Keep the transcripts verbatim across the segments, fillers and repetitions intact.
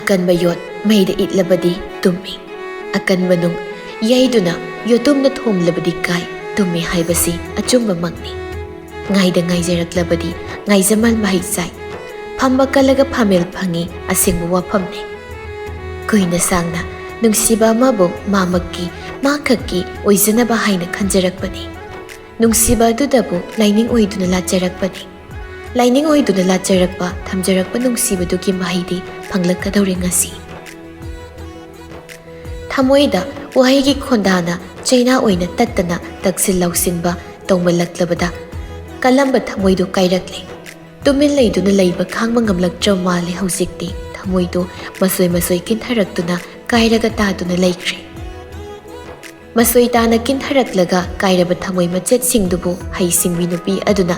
ꯑꯀꯟꯕ ꯌꯣꯠ ꯃꯩꯗ ꯏꯠꯂꯕꯗꯤ ꯇꯨꯝꯃꯤ, ꯑꯀꯟꯕ ꯅꯨꯡ ꯌꯩꯗꯨꯅ ꯌꯣꯠꯇꯨꯝꯅ ꯊꯣꯝꯂꯕꯗꯤ ꯀꯥꯏ, ꯇꯨꯝꯃꯤ ꯍꯥꯏꯕꯁꯤ ꯑꯆꯨꯝꯕꯃꯛꯅꯤ꯫ ꯉꯥꯏꯗ ꯉꯥꯏꯖꯔꯛꯂꯕꯗꯤ ꯉꯥꯏꯖꯃꯜ ꯃꯍꯩ ꯆꯥꯏ꯫ ꯐꯝꯕ ꯀꯜꯂꯒ ꯐꯝꯃꯦꯜ ꯐꯪꯉꯤ ꯑꯁꯦꯡꯕ ꯋꯥꯐꯝꯅꯤ꯫ ꯀꯨꯏꯅ ꯁꯥꯡꯅ ꯅꯨꯡꯁꯤꯕ ꯑꯃꯕꯨ ꯃꯥꯃꯛꯀꯤ, ꯃꯥꯈꯛꯀꯤ ꯑꯣꯏꯖꯅꯕ ꯍꯥꯏꯅ ꯈꯟꯖꯔꯛꯄꯅꯤ꯫ ꯅꯨꯡꯁꯤꯕ ꯑꯗꯨꯗꯕꯨ ꯂꯥꯏꯅꯤꯡ ꯑꯣꯏꯗꯨꯅ ꯂꯥꯠꯆꯔꯛꯄꯅꯤ꯫ ꯂꯥꯏꯅꯤꯡ ꯑꯣꯏꯗꯨꯅ ꯂꯥꯠꯆꯔꯛꯄ, ꯊꯝꯖꯔꯛꯄ ꯅꯨꯡꯁꯤꯕꯗꯨꯒꯤ ꯃꯍꯩꯗꯤ ꯐꯪꯂꯛꯀꯗꯧꯔꯦ ꯉꯁꯤ꯫ ꯊꯃꯣꯏꯗ ꯋꯥꯍꯩꯒꯤ ꯈꯣꯟꯗꯥꯅ ꯆꯩꯅꯥ ꯑꯣꯏꯅ ꯇꯠꯇꯅ ꯇꯛꯁꯤꯟ ꯂꯧꯁꯤꯟꯕ ꯇꯧꯃꯜꯂꯛꯂꯕꯗ ꯀꯜꯂꯝꯕ ꯊꯃꯣꯏꯗꯨ ꯀꯥꯏꯔꯛꯂꯦ꯫ ꯇꯨꯃꯤꯟ ꯂꯩꯗꯨꯅ ꯂꯩꯕ ꯈꯥꯡꯕ ꯉꯝꯂꯛꯇ꯭ꯔꯕ ꯃꯥꯜꯂꯦ ꯍꯧꯖꯤꯛꯇꯤ꯫ ꯊꯃꯣꯏꯗꯨ ꯃꯁꯣꯏ ꯃꯁꯣꯏ ꯀꯤꯟꯊꯔꯛꯇꯨꯅ ꯀꯥꯏꯔꯒ ꯇꯥꯗꯨꯅ ꯂꯩꯈ꯭ꯔꯦ꯫ ꯃꯁꯣꯏ ꯇꯥꯅ ꯀꯤꯟꯊꯔꯛꯂꯒ ꯀꯥꯏꯔꯕ ꯊꯃꯣꯏ ꯃꯆꯦꯠꯁꯤꯡꯗꯨꯕꯨ ꯍꯩꯁꯤꯡꯕꯤ ꯅꯨꯄꯤ ꯑꯗꯨꯅ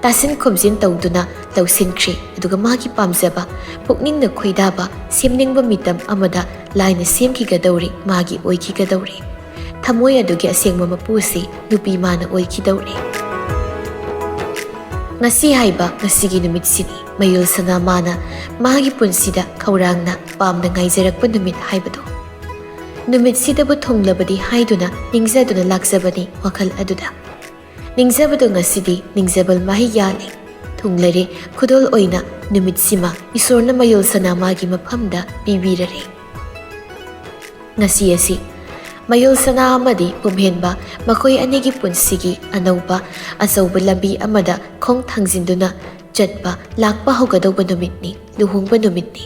ꯇꯥꯁꯤꯟ ꯈꯣꯝꯖꯤꯟ ꯇꯧꯗꯨꯅ ꯂꯧꯁꯤꯟꯈ꯭ꯔꯦ꯫ ꯑꯗꯨꯒ ꯃꯥꯒꯤ ꯄꯥꯝꯖꯕ, ꯄꯨꯛꯅꯤꯡꯅ ꯈꯣꯏꯗꯥꯕ, ꯁꯦꯝꯅꯤꯡꯕ ꯃꯤꯇꯝ ꯑꯃꯗ ꯂꯥꯏꯅ ꯁꯦꯝꯈꯤꯒꯗꯧꯔꯦ, ꯃꯥꯒꯤ ꯑꯣꯏꯈꯤꯒꯗꯧꯔꯦ꯫ ꯊꯃꯣꯏ ꯑꯗꯨꯒꯤ ꯑꯁꯦꯡꯕ ꯃꯄꯨꯁꯤ ꯅꯨꯄꯤ ꯃꯥꯅ ꯑꯣꯏꯈꯤꯗꯧꯔꯦ꯫ ꯉꯁꯤ ꯍꯥꯏꯕ ꯉꯁꯤꯒꯤ ꯅꯨꯃꯤꯠꯁꯤꯅꯤ ꯃꯌꯣꯜ ꯁꯅꯥ ꯃꯥꯅ ꯃꯥꯒꯤ ꯄꯨꯟꯁꯤꯗ ꯈꯧꯔꯥꯡꯅ ꯄꯥꯝꯅ ꯉꯥꯏꯖꯔꯛꯄ ꯅꯨꯃꯤꯠ ꯍꯥꯏꯕꯗꯨ꯫ ꯅꯨꯃꯤꯠꯁꯤꯗꯕꯨ ꯊꯨꯡꯂꯕꯗꯤ ꯍꯥꯏꯗꯨꯅ ꯅꯤꯡꯖꯗꯨꯅ ꯂꯥꯛꯆꯕꯅꯤ ꯋꯥꯈꯜ ꯑꯗꯨꯗ꯫ ꯅꯤꯡꯖꯕꯗꯨ ꯉꯁꯤꯗꯤ ꯅꯤꯡꯖꯕꯜ ꯃꯍꯩ ꯌꯥꯜꯂꯦ꯫ ꯊꯨꯡꯂꯔꯦ ꯈꯨꯗꯣꯜ ꯑꯣꯏꯅ ꯅꯨꯃꯤꯠꯁꯤꯃ ꯏꯁꯣꯔꯅ ꯃꯌꯣꯜ ꯁꯅꯥ ꯃꯥꯒꯤ ꯃꯐꯝꯗ ꯄꯤꯕꯤꯔꯔꯦ꯫ ꯉꯁꯤ ꯑꯁꯤ ꯃꯌꯣꯜ ꯁꯅꯥ ꯑꯃꯗꯤ ꯄꯨꯝꯍꯦꯟꯕ ꯃꯈꯣꯏ ꯑꯅꯤꯒꯤ ꯄꯨꯟꯁꯤꯒꯤ ꯑꯅꯧꯕ ꯑꯆꯧꯕ ꯂꯝꯕꯤ ꯑꯃꯗ ꯈꯣꯡ ꯊꯥꯡꯖꯤꯟꯗꯨꯅ ꯆꯠꯄ ꯂꯥꯛꯄ ꯍꯧꯒꯗꯧꯕ ꯅꯨꯃꯤꯠꯅꯤ, ꯂꯨꯍꯣꯡꯕ ꯅꯨꯃꯤꯠꯅꯤ꯫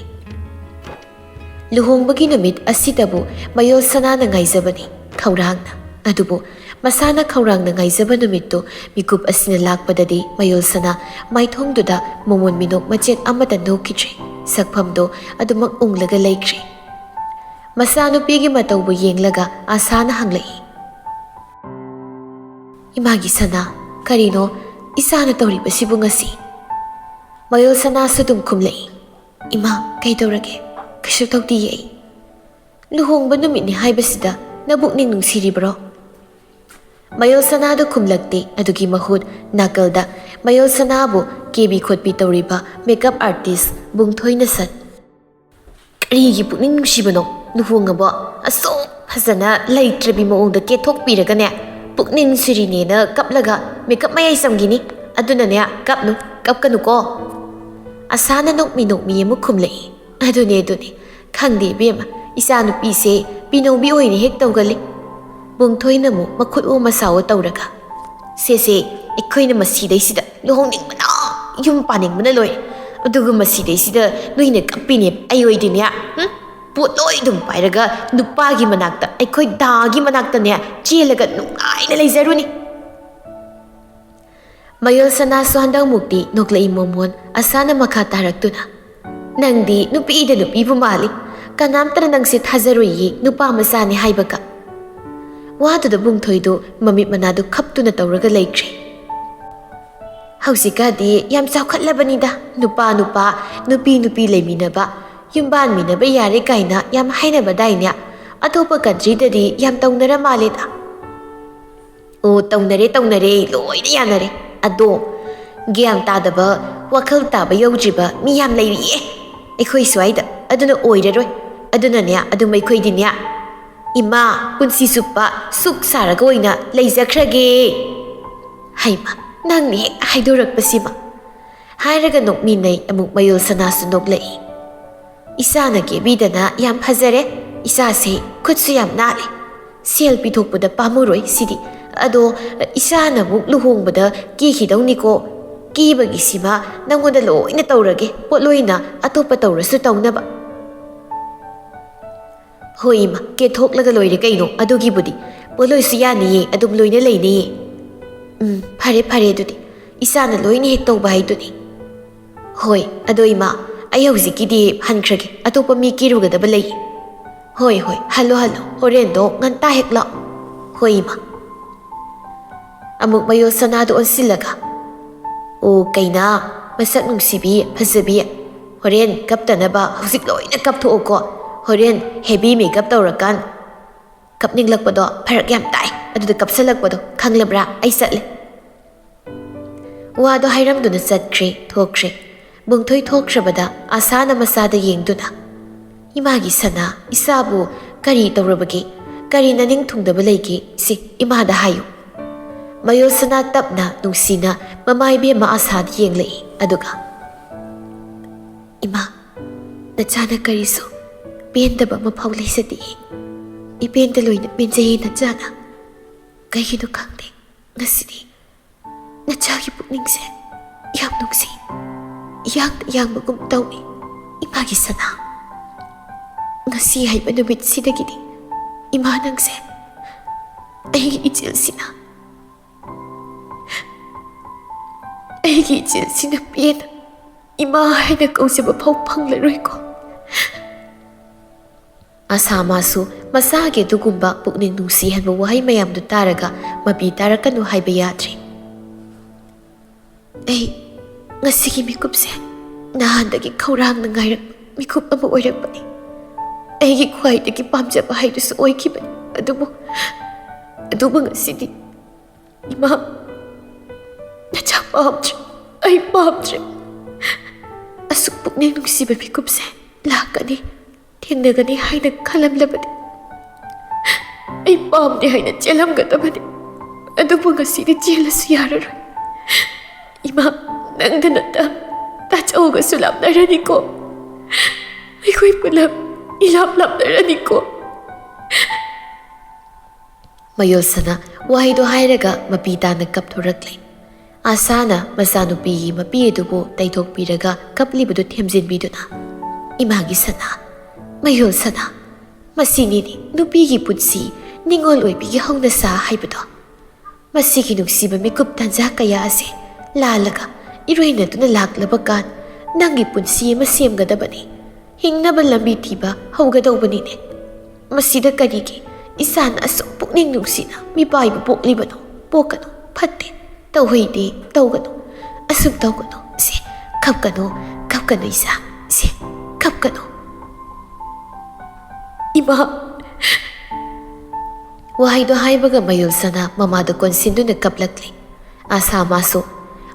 ꯂꯨꯍꯣꯡꯕꯒꯤ ꯅꯨꯃꯤꯠ ꯑꯁꯤꯗꯕꯨ ꯃꯌꯣꯜ ꯁꯅꯥꯅ ꯉꯥꯏꯖꯕꯅꯤ ꯈꯧꯔꯥꯡꯅ꯫ ꯑꯗꯨꯕꯨ ꯃꯁꯥꯅ ꯈꯧꯔꯥꯡꯅ ꯉꯥꯏꯖꯕ ꯅꯨꯃꯤꯠꯇꯨ ꯃꯤꯀꯨꯞ ꯑꯁꯤꯅ ꯂꯥꯛꯄꯗꯗꯤ ꯃꯌꯣꯜ ꯁꯅꯥ ꯃꯥꯏꯊꯣꯡꯗꯨꯗ ꯃꯃꯣꯟ ꯃꯤꯅꯣꯛ ꯃꯆꯦꯠ ꯑꯃꯠꯇ ꯅꯣꯛꯈꯤꯗ꯭ꯔꯦ꯫ ꯁꯛꯐꯝꯗꯨ ꯑꯗꯨꯃꯛ ꯎꯪꯂꯒ ꯂꯩꯈ꯭ꯔꯦ꯫ ꯃꯆꯥꯅꯨꯄꯤꯒꯤ ꯃꯇꯧꯕꯨ ꯌꯦꯡꯂꯒ ꯑꯥꯁꯥꯅ ꯍꯪꯂꯛꯏ, "ꯏꯃꯥꯒꯤ ꯁꯅꯥ, ꯀꯔꯤꯅꯣ ꯏꯆꯥꯅ ꯇꯧꯔꯤꯕꯁꯤꯕꯨ ꯉꯁꯤ?" ꯃꯌꯣꯜ ꯁꯅꯥꯁꯨ ꯑꯗꯨꯝ ꯈꯨꯝꯂꯛꯏ, "ꯏꯃꯥ, ꯀꯩꯗꯧꯔꯒꯦ? ꯀꯩꯁꯨ ꯇꯧꯗꯤꯌꯦ ꯑꯩ꯫ ꯂꯨꯍꯣꯡꯕ ꯅꯨꯃꯤꯠꯅꯤ ꯍꯥꯏꯕꯁꯤꯗ ꯅꯕꯨꯛꯅꯤꯡ ꯅꯨꯡꯁꯤꯔꯤꯕ꯭ꯔꯣ?" ꯃꯌꯣꯜ ꯁꯅꯥꯗꯨ ꯈꯨꯝꯂꯛꯇꯦ꯫ ꯑꯗꯨꯒꯤ ꯃꯍꯨꯠ ꯅꯥꯀꯜꯗ ꯃꯌꯣꯜ ꯁꯅꯥꯕꯨ ꯀꯦꯕꯤ ꯈꯣꯠꯄꯤ ꯇꯧꯔꯤꯕ makeup artist ꯕꯨꯡꯊꯣꯏꯅ ꯁꯟ, ꯀꯔꯤꯒꯤ ꯄꯨꯛꯅꯤꯡ ꯅꯨꯡꯁꯤꯕꯅꯣ? ꯂꯨꯍꯣꯡꯉꯕꯣ? ꯑꯁꯨꯛ ꯐꯖꯅ ꯂꯩꯇ꯭ꯔꯕꯤ ꯃꯑꯣꯡꯗ ꯀꯦꯊꯣꯛꯄꯤꯔꯒꯅꯦ, ꯄꯨꯛꯅꯤꯡ ꯁꯤꯔꯤꯅꯦꯅ ꯀꯞꯂꯒ ꯃꯦꯀꯞ ꯃꯌꯥꯏ ꯆꯝꯈꯤꯅꯤ꯫ ꯑꯗꯨꯅꯅꯦ, ꯀꯞꯅꯨ, ꯀꯞꯀꯅꯨꯀꯣ꯫ ꯑꯁꯥꯅ ꯅꯣꯛꯃꯤ ꯅꯣꯛꯃꯤ ꯑꯃꯨꯛ ꯈꯨꯝꯂꯛꯏ꯫ ꯑꯗꯨꯅꯦ, ꯑꯗꯨꯅꯦ꯫ ꯈꯪꯗꯦ ꯏꯕꯦꯝꯃ, ꯏꯆꯥꯅꯨꯄꯤꯁꯦ ꯄꯤꯅꯧꯕꯤ ꯑꯣꯏꯅ ꯍꯦꯛ ꯇꯧꯒꯜꯂꯤ꯫ ꯕꯨꯡꯊꯣꯏꯅ ꯑꯃꯨꯛ ꯃꯈꯨꯠ ꯑꯣ ꯃꯁꯥ ꯑꯣ ꯇꯧꯔꯒ, "ꯁꯦꯁꯦ, ꯑꯩꯈꯣꯏꯅ ꯃꯁꯤꯗꯩꯁꯤꯗ ꯂꯨꯍꯣꯡꯅꯤꯡꯕꯅ, ꯌꯨꯝ ꯄꯥꯅꯤꯡꯕꯅ ꯂꯣꯏꯔꯦ꯫ ꯑꯗꯨꯒ ꯃꯁꯤꯗꯩꯁꯤꯗ ꯅꯣꯏꯅ ꯀꯞꯄꯤꯅꯦ, ꯑꯩ ꯑꯣꯏꯗꯤꯅꯦ, ꯍꯨꯝ? ꯄꯣꯠꯂꯣꯏ ꯑꯗꯨꯝ ꯄꯥꯏꯔꯒ ꯅꯨꯄꯥꯒꯤ ꯃꯅꯥꯛꯇ, ꯑꯩꯈꯣꯏ ꯗꯥꯒꯤ ꯃꯅꯥꯛꯇꯅꯦ ꯆꯦꯜꯂꯒ ꯅꯨꯡꯉꯥꯏꯅ ꯂꯩꯖꯔꯨꯅꯤ꯫" ꯃꯌꯣꯜ ꯁꯅꯥꯁꯨ ꯍꯟꯗꯛꯃꯨꯛꯇꯤ ꯅꯣꯛꯂꯛꯏ ꯃꯣꯃꯣꯟ, ꯑꯁꯥꯅ ꯃꯈꯥ ꯇꯥꯔꯛꯇꯨꯅ, "ꯅꯪꯗꯤ ꯅꯨꯄꯤꯗ ꯅꯨꯄꯤꯕꯨ ꯃꯥꯜꯂꯤ꯫ ꯀꯅꯥꯝꯇꯅ ꯅꯪꯁꯦ ꯊꯥꯖꯔꯣꯏꯌꯦ, ꯅꯨꯄꯥ ꯃꯆꯥꯅꯤ ꯍꯥꯏꯕꯒ꯫" ꯋꯥꯗꯨꯗ ꯕꯨꯡꯊꯣꯏꯗꯨ ꯃꯃꯤꯠ ꯃꯅꯥꯗꯨ ꯈꯞꯇꯨꯅ ꯇꯧꯔꯒ ꯂꯩꯈ꯭ꯔꯦ꯫ ꯍꯧꯖꯤꯛꯀꯥꯟꯗꯤ ꯌꯥꯝ ꯆꯥꯎꯈꯠꯂꯕꯅꯤꯗ, ꯅꯨꯄꯥ ꯅꯨꯄꯥ, ꯅꯨꯄꯤ ꯅꯨꯄꯤ ꯂꯩꯃꯤꯟꯅꯕ, ꯌꯨꯝꯕꯥꯟꯃꯤꯟꯅꯕ ꯌꯥꯔꯦ ꯀꯥꯏꯅ ꯌꯥꯝ ꯍꯥꯏꯅꯕꯗꯥꯏꯅꯦ? ꯑꯇꯣꯞꯄ ꯀꯟꯇ꯭ꯔꯤꯗꯗꯤ ꯌꯥꯝ ꯇꯧꯅꯔ ꯃꯥꯜꯂꯦꯗ꯫ ꯑꯣ, ꯇꯧꯅꯔꯦ, ꯇꯧꯅꯔꯦ, ꯂꯣꯏꯅ ꯌꯥꯅꯔꯦ꯫ ꯑꯗꯣ ꯒ꯭ꯌꯥꯟ ꯇꯥꯗꯕ, ꯋꯥꯈꯜ ꯇꯥꯕ ꯌꯧꯗ꯭ꯔꯤꯕ ꯃꯤ ꯌꯥꯝ ꯂꯩꯔꯤꯌꯦ ꯑꯩꯈꯣꯏ ꯁ꯭ꯋꯥꯏꯗ꯫ ꯑꯗꯨꯅ ꯑꯣꯏꯔꯔꯣꯏ꯫ ꯑꯗꯨꯅꯅꯦ, ꯑꯗꯨꯝ ꯑꯩꯈꯣꯏꯗꯤꯅꯦ, ꯏꯃꯥ, ꯄꯨꯟꯁꯤ ꯆꯨꯞꯄ ꯁꯨꯛ ꯁꯥꯔꯒ ꯑꯣꯏꯅ ꯂꯩꯖꯈ꯭ꯔꯒꯦ꯫ ꯍꯩꯃ, ꯅꯪꯅ ꯍꯦꯛ ꯍꯥꯏꯗꯣꯔꯛꯄꯁꯤꯃ꯫ ꯍꯥꯏꯔꯒ ꯅꯣꯛꯃꯤꯟꯅꯩ꯫ ꯑꯃꯨꯛ ꯃꯌꯣꯜ ꯁꯅꯥꯁꯨ ꯅꯣꯛꯂꯛꯏ꯫ "ꯏꯆꯥꯅ ꯀꯦꯕꯤꯗꯅ ꯌꯥꯝ ꯐꯖꯔꯦ꯫ ꯏꯆꯥꯁꯦ ꯈꯨꯠꯁꯨ ꯌꯥꯝ ꯅꯥꯜꯂꯦ꯫ ꯁꯦꯜ ꯄꯤꯊꯣꯛꯄꯗ ꯄꯥꯝꯃꯨꯔꯣꯏ ꯁꯤꯗꯤ꯫ ꯑꯗꯣ ꯏꯆꯥꯅ ꯑꯃꯨꯛ ꯂꯨꯍꯣꯡꯕꯗ ꯀꯦꯈꯤꯗꯧꯅꯤꯀꯣ꯫ ꯀꯦꯕꯒꯤꯁꯤꯃ ꯅꯪꯉꯣꯟꯗ ꯂꯣꯏꯅ ꯇꯧꯔꯒꯦ, ꯄꯣꯠꯂꯣꯏꯅ ꯑꯇꯣꯞꯄ ꯇꯧꯔꯁꯨ ꯇꯧꯅꯕ꯫" "ꯍꯣꯏ ꯏꯃꯥ, ꯀꯦꯊꯣꯛꯂꯒ ꯂꯣꯏꯔꯦ ꯀꯩꯅꯣ, ꯑꯗꯨꯒꯤꯕꯨꯗꯤ꯫ ꯄꯣꯠꯂꯣꯏꯁꯨ ꯌꯥꯅꯤꯌꯦ, ꯑꯗꯨꯝ ꯂꯣꯏꯅ ꯂꯩꯅꯤꯌꯦ꯫" "ꯎꯝ, ꯐꯔꯦ ꯐꯔꯦ, ꯑꯗꯨꯗꯤ ꯏꯆꯥꯅ ꯂꯣꯏꯅ ꯍꯦꯛ ꯇꯧꯕ ꯍꯥꯏꯗꯨꯅꯤ꯫" "ꯍꯣꯏ, ꯑꯗꯣ ꯏꯃꯥ, ꯑꯩ ꯍꯧꯖꯤꯛꯀꯤꯗꯤ ꯍꯟꯈ꯭ꯔꯒꯦ, ꯑꯇꯣꯞꯄ ꯃꯤ ꯀꯦꯔꯨꯒꯗꯕ ꯂꯩ꯫" "ꯍꯣꯏ ꯍꯣꯏ, ꯍꯜꯂꯣ ꯍꯜꯂꯣ, ꯍꯣꯔꯦꯟꯗꯣ ꯉꯟꯇꯥ ꯍꯦꯛ ꯂꯥꯛꯑꯣ꯫" "ꯍꯣꯏ ꯏꯃꯥ꯫" ꯑꯃꯨꯛ ꯃꯌꯣꯜ ꯁꯅꯥꯗ ꯑꯣꯟꯁꯤꯜꯂꯒ, "ꯑꯣ ꯀꯩꯅꯥ, ꯃꯁꯛ ꯅꯨꯡꯁꯤꯕꯤ, ꯐꯖꯕꯤ, ꯍꯣꯔꯦꯟ ꯀꯞꯇꯅꯕ ꯍꯧꯖꯤꯛ ꯂꯣꯏꯅ ꯀꯞꯊꯣꯛꯑꯣꯀꯣ꯫ ꯍꯣꯔꯦꯟ ꯍꯦꯕꯤ ꯃꯦꯀꯞ ꯇꯧꯔꯀꯥꯟ ꯀꯞꯅꯤꯡꯂꯛꯄꯗꯣ ꯐꯔꯛ ꯌꯥꯝ ꯇꯥꯏ, ꯑꯗꯨꯗ ꯀꯞꯁꯜꯂꯛꯄꯗꯣ, ꯈꯪꯂꯕ꯭ꯔꯥ? ꯑꯩ ꯆꯠꯂꯦ꯫" ꯋꯥꯗꯣ ꯍꯥꯏꯔꯝꯗꯨꯅ ꯆꯠꯈ꯭ꯔꯦ, ꯊꯣꯛꯈ꯭ꯔꯦ꯫ ꯕꯨꯡꯊꯣꯏ ꯊꯣꯛꯈ꯭ꯔꯕꯗ ꯑꯁꯥꯅ ꯃꯆꯥꯗ ꯌꯦꯡꯗꯨꯅ, "ꯏꯃꯥꯒꯤ ꯁꯅꯥ, ꯏꯆꯥꯕꯨ ꯀꯔꯤ ꯇꯧꯔꯕꯒꯦ? ꯀꯔꯤ ꯅꯅꯤꯡ ꯊꯨꯡꯗꯕ ꯂꯩꯒꯦ? ꯁꯤ ꯏꯃꯥꯗ ꯍꯥꯏꯌꯨ꯫" ꯃꯌꯣꯜ ꯁꯅꯥ ꯇꯞꯅ, ꯅꯨꯡꯁꯤꯅ ꯃꯃꯥ ꯏꯕꯦꯝꯃ ꯑꯁꯥꯗ ꯌꯦꯡꯂꯛꯏ꯫ ꯑꯗꯨꯒ, "ꯏꯃꯥ, ꯅꯆꯥꯅ ꯀꯔꯤꯁꯨ ꯄꯦꯟꯗꯕ ꯑꯃꯐꯥꯎ ꯂꯩꯖꯗꯦ꯫ ꯏꯄꯦꯟꯗ ꯂꯣꯏꯅ ꯄꯦꯟꯖꯩꯌꯦ ꯅꯆꯥꯅ꯫ ꯀꯩꯒꯤꯅꯣ ꯈꯪꯗꯦ, ꯉꯁꯤꯗꯤ ꯅꯆꯥꯒꯤ ꯄꯨꯛꯅꯤꯡꯁꯦ ꯌꯥꯝ ꯅꯨꯡꯁꯤ, ꯏꯌꯥꯡꯗ ꯌꯥꯡꯕꯒꯨꯝ ꯇꯧꯏ꯫ ꯏꯃꯥꯒꯤ ꯁꯅꯥ, ꯉꯁꯤ ꯍꯥꯏꯕ ꯅꯨꯃꯤꯠꯁꯤꯗꯒꯤꯗꯤ ꯏꯃꯥ ꯅꯪꯁꯦ ꯑꯩꯒꯤ ꯏꯆꯦꯜꯁꯤꯅ, ꯑꯩꯒꯤ ꯏꯆꯦꯜꯁꯤꯅ ꯄꯦꯟꯅ ꯏꯃꯥ ꯍꯥꯏꯅ ꯀꯧꯖꯕ ꯐꯥꯎ ꯐꯪꯂꯔꯣꯏꯀꯣ꯫" ꯑꯁꯥ ꯃꯥꯁꯨ ꯃꯆꯥꯒꯤ ꯑꯗꯨꯒꯨꯝꯕ ꯄꯨꯛꯅꯤꯡ ꯅꯨꯡꯁꯤꯍꯟꯕ ꯋꯥꯍꯩ ꯃꯌꯥꯝꯗꯨ ꯇꯥꯔꯒ ꯃꯄꯤ ꯇꯥꯔꯛꯀꯅꯨ ꯍꯥꯏꯕ ꯌꯥꯗ꯭ꯔꯦ꯫ "ꯑꯩ ꯉꯁꯤꯒꯤ ꯃꯤꯀꯨꯞꯁꯦ ꯅꯍꯥꯟꯗꯒꯤ ꯈꯧꯔꯥꯡꯅ ꯉꯥꯏꯔꯛꯄ ꯃꯤꯀꯨꯞ ꯑꯃ ꯑꯣꯏꯔꯛꯄꯅꯤ꯫ ꯑꯩꯒꯤ ꯈ꯭ꯋꯥꯏꯗꯒꯤ ꯄꯥꯝꯖꯕ ꯍꯥꯏꯗꯨꯁꯨ ꯑꯣꯏꯈꯤꯕꯅꯤ꯫ ꯑꯗꯨꯕꯨ, ꯑꯗꯨꯕꯨ ꯉꯁꯤꯗꯤ ꯏꯃꯥ, ꯅꯆꯥ ꯄꯥꯝꯗ꯭ꯔꯦ, ꯑꯩ ꯄꯥꯝꯗ꯭ꯔꯦ꯫ ꯑꯁꯨꯛ ꯄꯨꯛꯅꯤꯡ ꯅꯨꯡꯁꯤꯕ ꯃꯤꯀꯨꯞꯁꯦ ꯂꯥꯛꯀꯅꯤ, ꯊꯦꯡꯅꯒꯅꯤ ꯍꯥꯏꯅ ꯈꯜꯂꯝꯂꯕꯗꯤ ꯑꯩ ꯄꯥꯝꯗꯦ ꯍꯥꯏꯅ ꯆꯦꯜꯂꯝꯒꯗꯕꯅꯤ꯫ ꯑꯗꯨꯕꯨ ꯉꯁꯤꯗꯤ ꯆꯦꯜꯂꯁꯨ ꯌꯥꯔꯔꯣꯏ꯫ ꯏꯃꯥ, ꯅꯪꯗ ꯅꯠꯇ ꯇꯥꯆꯧꯒꯁꯨ ꯂꯥꯞꯅꯔꯅꯤꯀꯣ꯫ ꯑꯩꯈꯣꯏ ꯄꯨꯂꯞ ꯏꯂꯥꯞ ꯂꯥꯞꯅꯔꯅꯤꯀꯣ꯫" ꯃꯌꯣꯜꯁꯅꯥ ꯋꯥꯍꯩꯗꯣ ꯍꯥꯏꯔꯒ ꯃꯄꯤ ꯇꯥꯅ ꯀꯞꯊꯣꯔꯛꯂꯦ꯫ ꯑꯁꯥꯅ ꯃꯆꯥꯅꯨꯄꯤꯒꯤ ꯃꯄꯤ ꯑꯗꯨꯕꯨ ꯇꯩꯊꯣꯛꯄꯤꯔꯒ ꯀꯞꯂꯤꯕꯗꯨ ꯊꯦꯝꯖꯤꯟꯕꯤꯗꯨꯅ, "ꯏꯃꯥꯒꯤ ꯁꯅꯥ, ꯃꯌꯣꯜꯁꯅꯥ, ꯃꯁꯤꯅꯤꯅꯦ ꯅꯨꯄꯤꯒꯤ ꯄꯨꯟꯁꯤ, ꯅꯤꯡꯉꯣꯜ ꯑꯣꯏꯕꯤꯒꯤ ꯍꯧꯅꯁꯥ ꯍꯥꯏꯕꯗꯣ꯫ ꯃꯁꯤꯒꯤ ꯅꯨꯡꯁꯤꯕ ꯃꯤꯀꯨꯞ ꯇꯥꯟꯖꯥ ꯀꯌꯥ ꯑꯁꯤ ꯂꯥꯜꯂꯒ ꯏꯔꯣꯏꯅꯗꯨꯅ ꯂꯥꯛꯂꯕ ꯀꯥꯟ ꯅꯪꯒꯤ ꯄꯨꯟꯁꯤ ꯑꯃ ꯁꯦꯝꯒꯗꯕꯅꯤ꯫ ꯍꯤꯡꯅꯕ ꯂꯝꯕꯤ ꯊꯤꯕ ꯍꯧꯒꯗꯧꯕꯅꯤꯅꯦ꯫ ꯃꯁꯤꯗ ꯀꯔꯤꯒꯤ ꯏꯆꯥꯅ ꯑꯁꯨꯛ ꯄꯨꯛꯅꯤꯡ ꯅꯨꯡꯁꯤꯅ ꯃꯤꯄꯥꯏꯕ ꯄꯣꯛꯂꯤꯕꯅꯣ? ꯄꯣꯛꯀꯅꯨ, ꯐꯠꯇꯦ, ꯇꯧꯍꯩꯗꯦ, ꯇꯧꯒꯅꯨ, ꯑꯁꯨꯛ ꯇꯧꯒꯅꯨ, ꯁꯦ, ꯀꯞꯀꯅꯨ, ꯀꯞꯀꯅꯨ ꯏꯆꯥ, ꯁꯦ, ꯀꯞꯀꯅꯨ꯫" ꯏꯃꯥ꯫ ꯋꯥꯍꯩꯗꯣ ꯍꯥꯏꯕꯒ ꯃꯌꯣꯜꯁꯅꯥ ꯃꯃꯥꯗ ꯀꯣꯟꯁꯤꯟꯗꯨꯅ ꯀꯞꯂꯛꯂꯦ꯫ ꯑꯁꯥ ꯃꯥꯁꯨ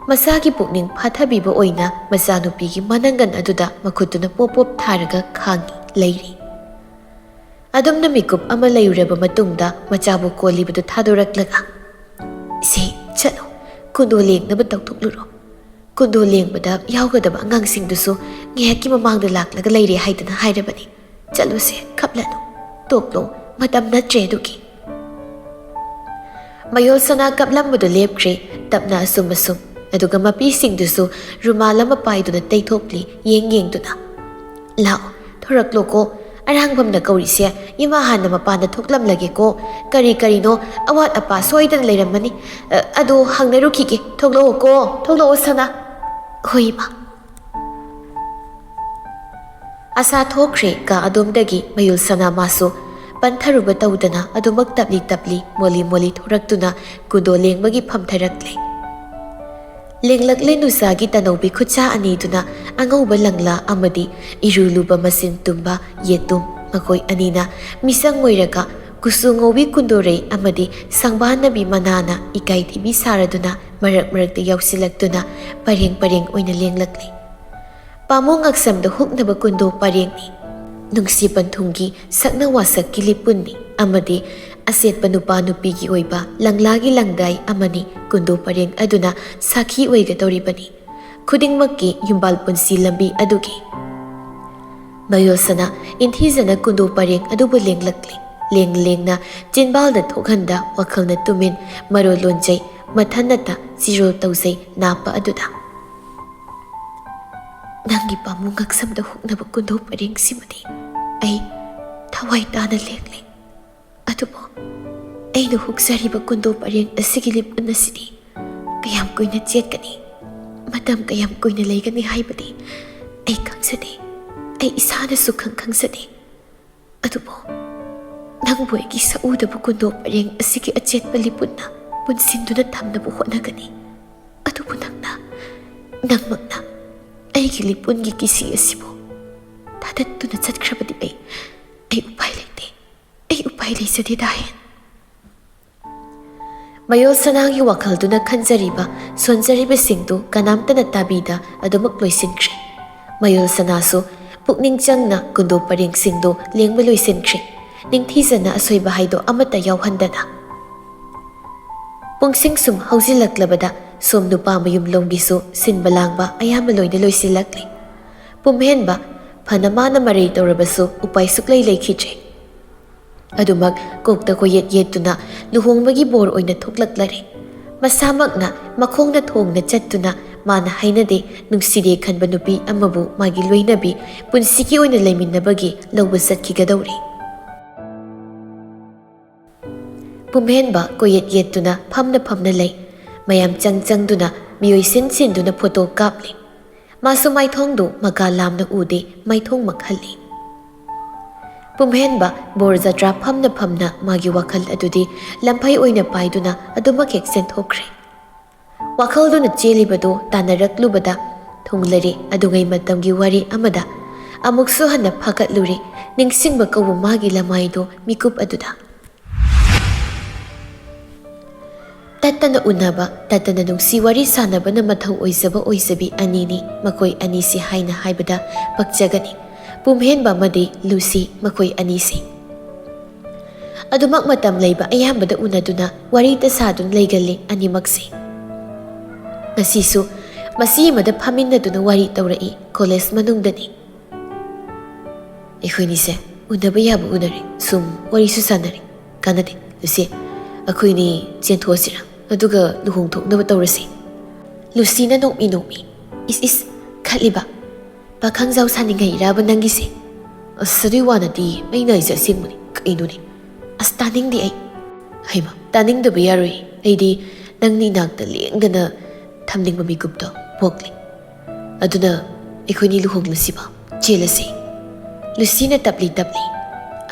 ꯃꯆꯥꯒꯤ ꯄꯨꯛꯅꯤꯡ ꯐꯥꯊꯕꯤꯕ ꯑꯣꯏꯅ ꯃꯆꯥꯅꯨꯄꯤꯒꯤ ꯃꯅꯪꯒꯟ ꯑꯗꯨꯗ ꯃꯈꯨꯠꯇꯨꯅ ꯄꯣꯞ ꯄꯣꯞ ꯊꯥꯔꯒ ꯈꯥꯡꯉꯤ꯫ ꯂꯩꯔꯤ꯫ ꯑꯗꯨꯝꯅ ꯃꯤꯀꯨꯞ ꯑꯃ ꯂꯩꯔꯨꯔꯕ ꯃꯇꯨꯡꯗ ꯃꯆꯥꯕꯨ ꯀꯣꯜꯂꯤꯕꯗꯨ ꯊꯥꯗꯣꯔꯛꯂꯒ, "ꯁꯦ, ꯆꯠꯂꯣ, ꯀꯨꯟꯗꯣ ꯂꯦꯡꯅꯕ ꯇꯧꯊꯣꯛꯂꯨꯔꯣ꯫ ꯀꯨꯟꯗꯣ ꯂꯦꯡꯕꯗ ꯌꯥꯎꯒꯗꯕ ꯑꯉꯥꯡꯁꯤꯡꯗꯨꯁꯨ ꯉꯥꯏꯍꯥꯛꯀꯤ ꯃꯃꯥꯡꯗ ꯂꯥꯛꯂꯒ ꯂꯩꯔꯦ ꯍꯥꯏꯗꯅ ꯍꯥꯏꯔꯕꯅꯤ꯫ ꯆꯠꯂꯨꯁꯦ, ꯈꯞꯂꯅꯨ, ꯇꯣꯛꯂꯣ, ꯃꯇꯝ ꯅꯠꯇ꯭ꯔꯦ ꯑꯗꯨꯒꯤ"꯫ ꯃꯌꯣꯜ ꯁꯅꯥ ꯀꯞꯂꯝꯕꯗꯨ ꯂꯦꯞꯈ꯭ꯔꯦ, ꯇꯞꯅ ꯑꯁꯨꯝ ꯑꯁꯨꯝ, ꯑꯗꯨꯒ ꯃꯄꯤꯁꯤꯡꯗꯨꯁꯨ ꯔꯨꯃꯥꯜ ꯑꯃ ꯄꯥꯏꯗꯨꯅ ꯇꯩꯊꯣꯛꯂꯤ, ꯌꯦꯡ ꯌꯦꯡꯗꯨꯅ꯫ "ꯂꯥꯛꯑꯣ, ꯊꯣꯔꯛꯂꯣꯀꯣ꯫ ꯑꯔꯥꯡꯕꯝꯅ ꯀꯧꯔꯤꯁꯦ, ꯏꯃꯥ ꯍꯥꯟꯅ ꯃꯄꯥꯟꯗ ꯊꯣꯛꯂꯝꯂꯒꯦꯀꯣ꯫ ꯀꯔꯤ ꯀꯔꯤꯅꯣ ꯑꯋꯥꯠ ꯑꯄꯥ ꯁꯣꯏꯗꯅ ꯂꯩꯔꯝꯃꯅꯤ꯫ ꯑ, ꯑꯗꯨ ꯍꯪꯅꯔꯨꯈꯤꯒꯦ꯫ ꯊꯣꯛꯂꯛꯑꯣꯀꯣ, ꯊꯣꯛꯂꯛꯑꯣ ꯁꯅꯥ"꯫ "ꯍꯣꯏ, ꯏꯃꯥ"꯫ ꯑꯁꯥ ꯊꯣꯛꯈ꯭ꯔꯦ ꯀꯥ ꯑꯗꯣꯝꯗꯒꯤ ꯃꯌꯨꯜ ꯁꯅꯥ ꯃꯥꯁꯨ꯫ ꯄꯟꯊꯔꯨꯕ ꯇꯧꯗꯅ ꯑꯗꯨꯃꯛ ꯇꯞꯂꯤ ꯇꯞꯂꯤ, ꯃꯣꯂꯤ ꯃꯣꯂꯤ ꯊꯣꯔꯛꯇꯨꯅ ꯀꯨꯟꯗꯣ ꯂꯦꯡꯕꯒꯤ ꯐꯝꯊꯔꯛꯂꯦ꯫ ꯂꯦꯡꯂꯛꯂꯦ ꯅꯨꯡꯁꯥꯒꯤ ꯇꯅꯧꯕꯤ ꯈꯨꯠꯁꯥ ꯑꯅꯤꯗꯨꯅ ꯑꯉꯧꯕ ꯂꯪꯂꯥ ꯑꯃꯗꯤ ꯏꯔꯨ ꯂꯨꯕ ꯃꯆꯤꯟ ꯇꯨꯝꯕ ꯌꯦꯇꯨꯝ ꯃꯈꯣꯏ ꯑꯅꯤꯅ ꯃꯤꯁꯪ ꯑꯣꯏꯔꯒ ꯀꯨꯆꯨ ꯉꯧꯕꯤ ꯀꯨꯟꯗꯣꯔꯩ ꯑꯃꯗꯤ ꯁꯪꯕꯥꯟꯅꯕꯤ ꯃꯅꯥꯅ ꯏꯀꯥꯏ ꯊꯤꯕꯤ ꯁꯥꯔꯗꯨꯅ ꯃꯔꯛ ꯃꯔꯛꯇ ꯌꯥꯎꯁꯤꯜꯂꯛꯇꯨꯅ ꯄꯔꯦꯡ ꯄꯔꯦꯡ ꯑꯣꯏꯅ ꯂꯦꯡꯂꯛꯂꯤ꯫ ꯄꯥꯝꯃꯨ ꯉꯛꯁꯝꯗ ꯍꯨꯛꯅꯕ ꯀꯨꯟꯗꯣ ꯄꯔꯦꯡꯅꯤ꯫ ꯅꯨꯡꯁꯤ ꯄꯟꯊꯨꯡꯒꯤ ꯁꯛꯅ ꯋꯥꯁꯛꯀꯤ ꯂꯤꯄꯨꯟꯅꯤ ꯑꯃꯗꯤ ꯑꯁꯦꯠꯄ ꯅꯨꯄꯥ ꯅꯨꯄꯤꯒꯤ ꯑꯣꯏꯕ ꯂꯪꯂꯥꯒꯤ ꯂꯪꯗꯥꯏ ꯑꯃꯅꯤ ꯀꯨꯟꯗꯣ ꯄꯔꯦꯡ ꯑꯗꯨꯅ ꯁꯥꯈꯤ ꯑꯣꯏꯒꯗꯧꯔꯤꯕꯅꯤ꯫ ꯈꯨꯗꯤꯡꯃꯛꯀꯤ ꯌꯨꯝꯕꯥꯜ ꯄꯨꯟꯁꯤ ꯂꯝꯕꯤ ꯑꯗꯨꯒꯤ꯫ ꯃꯌꯣꯜ ꯁꯅꯥ ꯏꯟꯊꯤꯖꯅ ꯀꯨꯟꯗꯣ ꯄꯔꯦꯡ ꯑꯗꯨꯕꯨ ꯂꯦꯡꯂꯛꯂꯤ꯫ ꯂꯦꯡ ꯂꯦꯡꯅ ꯆꯤꯟꯕꯥꯜꯗ ꯊꯣꯛꯍꯟꯗ ꯋꯥꯈꯜꯅ ꯇꯨꯃꯤꯟ ꯃꯔꯣꯜ ꯂꯣꯟꯖꯩ, ꯃꯊꯟꯅꯇ ꯆꯤꯔꯣꯜ ꯇꯧꯖꯩ ꯅꯥꯞꯄ ꯑꯗꯨꯗ꯫ "ꯅꯪꯒꯤ ꯄꯥꯝꯃꯨ ꯉꯛꯁꯝꯗ ꯍꯨꯛꯅꯕ ꯀꯨꯟꯗꯣ ꯄꯔꯦꯡꯁꯤꯃꯗꯤ ꯑꯩ ꯊꯋꯥꯏ ꯇꯥꯅ ꯂꯦꯡꯂꯦ꯫ ꯑꯗꯨꯕꯨ ꯑꯩꯅ ꯍꯨꯛꯆꯔꯤꯕ ꯀꯨꯟꯗꯣ ꯄꯔꯦꯡ ꯑꯁꯤꯒꯤ ꯂꯤꯄꯨꯟ ꯑꯁꯤꯗꯤ ꯀꯌꯥꯝ ꯀꯨꯏꯅ ꯆꯦꯠꯀꯅꯤ, ꯃꯇꯝ ꯀꯌꯥꯝ ꯀꯨꯏꯅ ꯂꯩꯒꯅꯤ ꯍꯥꯏꯕꯗꯤ ꯑꯩ ꯈꯪꯖꯗꯦ, ꯑꯩ ꯏꯁꯥꯅꯁꯨ ꯈꯪ ꯈꯪꯖꯗꯦ꯫ ꯑꯗꯨꯕꯨ ꯅꯪꯕꯨ ꯑꯩꯒꯤ ꯁꯛꯎꯗꯕ ꯀꯨꯟꯗꯣ ꯄꯔꯦꯡ ꯑꯁꯤꯒꯤ ꯑꯆꯦꯠꯄ ꯂꯤꯄꯨꯟꯅ ꯄꯨꯟꯁꯤꯟꯗꯨꯅ ꯊꯝꯅꯕ ꯍꯣꯠꯅꯒꯅꯤ꯫ ꯑꯗꯨꯕꯨ ꯅꯪꯅ, ꯅꯪꯃꯛꯅ ꯑꯩꯒꯤ ꯂꯤꯄꯨꯟꯒꯤ ꯀꯤꯁꯤ ꯑꯁꯤꯕꯨ ꯊꯥꯗꯠꯇꯨꯅ ꯆꯠꯈ꯭ꯔꯕꯗꯤ ꯑꯩ, ꯑꯩ ꯎꯄꯥꯏ ꯂꯩꯇꯦ, ꯑꯩ ꯎꯄꯥꯏ ꯂꯩꯖꯗꯦ ꯗꯥꯍꯦꯟ"꯫ ꯃꯌꯣꯜ ꯁꯅꯥꯒꯤ ꯋꯥꯈꯜꯗꯨꯅ ꯈꯟꯖꯔꯤꯕ, ꯁꯣꯟꯖꯔꯤꯕꯁꯤꯡꯗꯨ ꯀꯅꯥꯝꯇꯅ ꯇꯥꯕꯤꯗ ꯑꯗꯨꯃꯛ ꯂꯣꯏꯁꯤꯟꯈ꯭ꯔꯦ꯫ ꯃꯌꯣꯜ ꯁꯅꯥꯁꯨ ꯄꯨꯛꯅꯤꯡ ꯆꯪꯅ ꯀꯨꯟꯗꯣ ꯄꯔꯦꯡꯁꯤꯡꯗꯨ ꯂꯦꯡꯕ ꯂꯣꯏꯁꯤꯟꯈ꯭ꯔꯦ, ꯅꯤꯡꯊꯤꯖꯅ ꯑꯁꯣꯏꯕ ꯍꯥꯏꯗꯣ ꯑꯃꯠꯇ ꯌꯥꯎꯍꯟꯗꯅ꯫ ꯄꯨꯡꯁꯤꯡ ꯁꯨꯝ ꯍꯧꯖꯤꯜꯂꯛꯂꯕꯗ ꯁꯣꯝ ꯅꯨꯄꯥ ꯃꯌꯨꯝꯂꯣꯝꯒꯤꯁꯨ ꯁꯤꯟꯕ ꯂꯥꯡꯕ ꯑꯌꯥꯝꯕ ꯂꯣꯏꯅ ꯂꯣꯏꯁꯤꯜꯂꯛꯂꯦ꯫ ꯄꯨꯝꯍꯦꯟꯕ ꯐꯅ ꯃꯥꯅ ꯃꯔꯩ ꯇꯧꯔꯕꯁꯨ ꯎꯄꯥꯏ ꯁꯨꯛꯂꯩ ꯂꯩꯈꯤꯗ꯭ꯔꯦ꯫ ꯑꯗꯨꯃꯛ ꯀꯣꯛꯇ ꯀꯣꯌꯦꯠ ꯌꯦꯠꯇꯨꯅ ꯂꯨꯍꯣꯡꯕꯒꯤ ꯕꯣꯔ ꯑꯣꯏꯅ ꯊꯣꯛꯂꯛꯂꯔꯦ꯫ ꯃꯁꯥꯃꯛꯅ ꯃꯈꯣꯡꯅ ꯊꯣꯡꯅ ꯆꯠꯇꯨꯅ ꯃꯥꯅ ꯍꯥꯏꯅꯗꯦ ꯅꯨꯡꯁꯤꯗꯦ ꯈꯟꯕ ꯅꯨꯄꯤ ꯑꯃꯕꯨ ꯃꯥꯒꯤ ꯂꯣꯏꯅꯕꯤ ꯄꯨꯟꯁꯤꯒꯤ ꯑꯣꯏꯅ ꯂꯩꯃꯤꯟꯅꯕꯒꯤ ꯂꯧꯕ ꯆꯠꯈꯤꯒꯗꯧꯔꯦ꯫ ꯄꯨꯝꯍꯦꯟꯕ ꯀꯣꯌꯦꯠ ꯌꯦꯠꯇꯨꯅ ꯐꯝꯅ ꯐꯝꯅ ꯂꯩ꯫ ꯃꯌꯥꯝ ꯆꯪ ꯆꯪꯗꯨꯅ ꯃꯤꯑꯣꯏ ꯁꯤꯟ ꯁꯤꯟꯗꯨꯅ ꯐꯣꯇꯣ ꯀꯥꯞꯂꯤ꯫ ꯃꯥꯁꯨ ꯃꯥꯏꯊꯣꯡꯗꯨ ꯃꯀꯥ ꯂꯥꯝꯅ ꯎꯗꯦ, ꯃꯥꯏꯊꯣꯡꯃꯛ ꯍꯜꯂꯤ꯫ ꯄꯨꯝꯍꯦꯟꯕ ꯕꯣꯔ ꯖꯇ꯭ꯔꯥ ꯐꯝꯅ ꯐꯝꯅ ꯃꯥꯒꯤ ꯋꯥꯈꯜ ꯑꯗꯨꯗꯤ ꯂꯝꯐꯩ ꯑꯣꯏꯅ ꯄꯥꯏꯗꯨꯅ ꯑꯗꯨꯃꯛ ꯍꯦꯛ ꯆꯦꯟꯊꯣꯛꯈ꯭ꯔꯦ꯫ ꯋꯥꯈꯜꯗꯨꯅ ꯆꯦꯜꯂꯤꯕꯗꯨ ꯇꯥꯟꯅꯔꯛꯂꯨꯕꯗ ꯊꯨꯡꯂꯔꯦ ꯑꯗꯨꯉꯩ ꯃꯇꯝꯒꯤ ꯋꯥꯔꯤ ꯑꯃꯗ꯫ ꯑꯃꯨꯛꯁꯨ ꯍꯟꯅ ꯐꯥꯒꯠꯂꯨꯔꯦ ꯅꯤꯡꯁꯤꯡꯕ ꯀꯧꯕ ꯃꯥꯒꯤ ꯂꯃꯥꯏꯗꯨ ꯃꯤꯀꯨꯞ ꯑꯗꯨꯗ꯫ ꯇꯠꯇꯅ ꯎꯅꯕ, ꯇꯠꯇꯅ ꯅꯨꯡꯁꯤ ꯋꯥꯔꯤ ꯁꯥꯟꯅꯕꯅ ꯃꯊꯧ ꯑꯣꯏꯖꯕ ꯑꯣꯏꯖꯕꯤ ꯑꯅꯤꯅꯤ ꯃꯈꯣꯏ ꯑꯅꯤꯁꯤ ꯍꯥꯏꯅ ꯍꯥꯏꯕꯗ ꯄꯛꯆꯒꯅꯤ꯫ ꯄꯨꯝꯍꯦꯟꯕ ꯑꯃꯗꯤ ꯂꯨꯁꯤ ꯃꯈꯣꯏ ꯑꯅꯤꯁꯤ꯫ ꯑꯗꯨꯃꯛ ꯃꯇꯝ ꯂꯩꯕ ꯑꯌꯥꯝꯕꯗ ꯎꯅꯗꯨꯅ ꯋꯥꯔꯤꯇ ꯁꯥꯗꯨꯅ ꯂꯩꯒꯜꯂꯤ ꯑꯅꯤꯃꯛꯁꯤ꯫ ꯉꯁꯤꯁꯨ ꯃꯁꯤ ꯑꯃꯗ ꯐꯝꯃꯤꯟꯅꯗꯨꯅ ꯋꯥꯔꯤ ꯇꯧꯔꯛꯏ, ꯀꯣꯂꯦꯖ ꯃꯅꯨꯡꯗꯅꯤ꯫ ꯑꯩꯈꯣꯏꯅꯤꯁꯦ ꯎꯅꯕ ꯌꯥꯕ ꯎꯅꯔꯦ, ꯁꯨꯝ ꯋꯥꯔꯤꯁꯨ ꯁꯥꯟꯅꯔꯦ꯫ ꯀꯥꯟꯅꯗꯦ, ꯂꯨꯁꯤ, ꯑꯩꯈꯣꯏꯅꯤ ꯆꯦꯟꯊꯣꯛꯑꯁꯤꯔ, ꯑꯗꯨꯒ ꯂꯨꯍꯣꯡꯊꯣꯛꯅꯕ ꯇꯧꯔꯁꯤ꯫ ꯂꯨꯁꯤꯅ ꯅꯣꯛꯃꯤ ꯅꯣꯛꯃꯤ, "ꯏꯁ ꯏꯁ, ꯈꯠꯂꯤꯕ? ꯄꯥꯈꯪꯖꯥꯎ ꯁꯥꯅꯤꯡꯉꯩꯔꯕ ꯅꯪꯒꯤꯁꯦ?" "ꯑꯁ, ꯑꯗꯨꯏ ꯋꯥ ꯅꯠꯇꯦ, ꯑꯩꯅ ꯍꯥꯏꯁꯦ ꯑꯁꯦꯡꯕꯅꯤ꯫ ꯀꯩꯅꯣꯅꯦ? ꯑꯁ, ꯇꯥꯅꯤꯡꯗꯦ ꯑꯩ꯫" "ꯍꯩꯃ, ꯇꯥꯅꯤꯡꯗꯕ ꯌꯥꯔꯣꯏ꯫ ꯑꯩꯗꯤ ꯅꯪꯅ ꯏꯅꯥꯛꯇ ꯂꯦꯡꯗꯅ ꯊꯝꯅꯤꯡꯕ ꯃꯤꯀꯨꯞꯇꯣ ꯄꯣꯛꯂꯦ꯫ ꯑꯗꯨꯅ ꯑꯩꯈꯣꯏꯅꯤ ꯂꯨꯍꯣꯡꯂꯁꯤꯕ, ꯆꯦꯜꯂꯁꯤ꯫" ꯂꯨꯁꯤꯅ ꯇꯞꯂꯤ ꯇꯞꯂꯤ,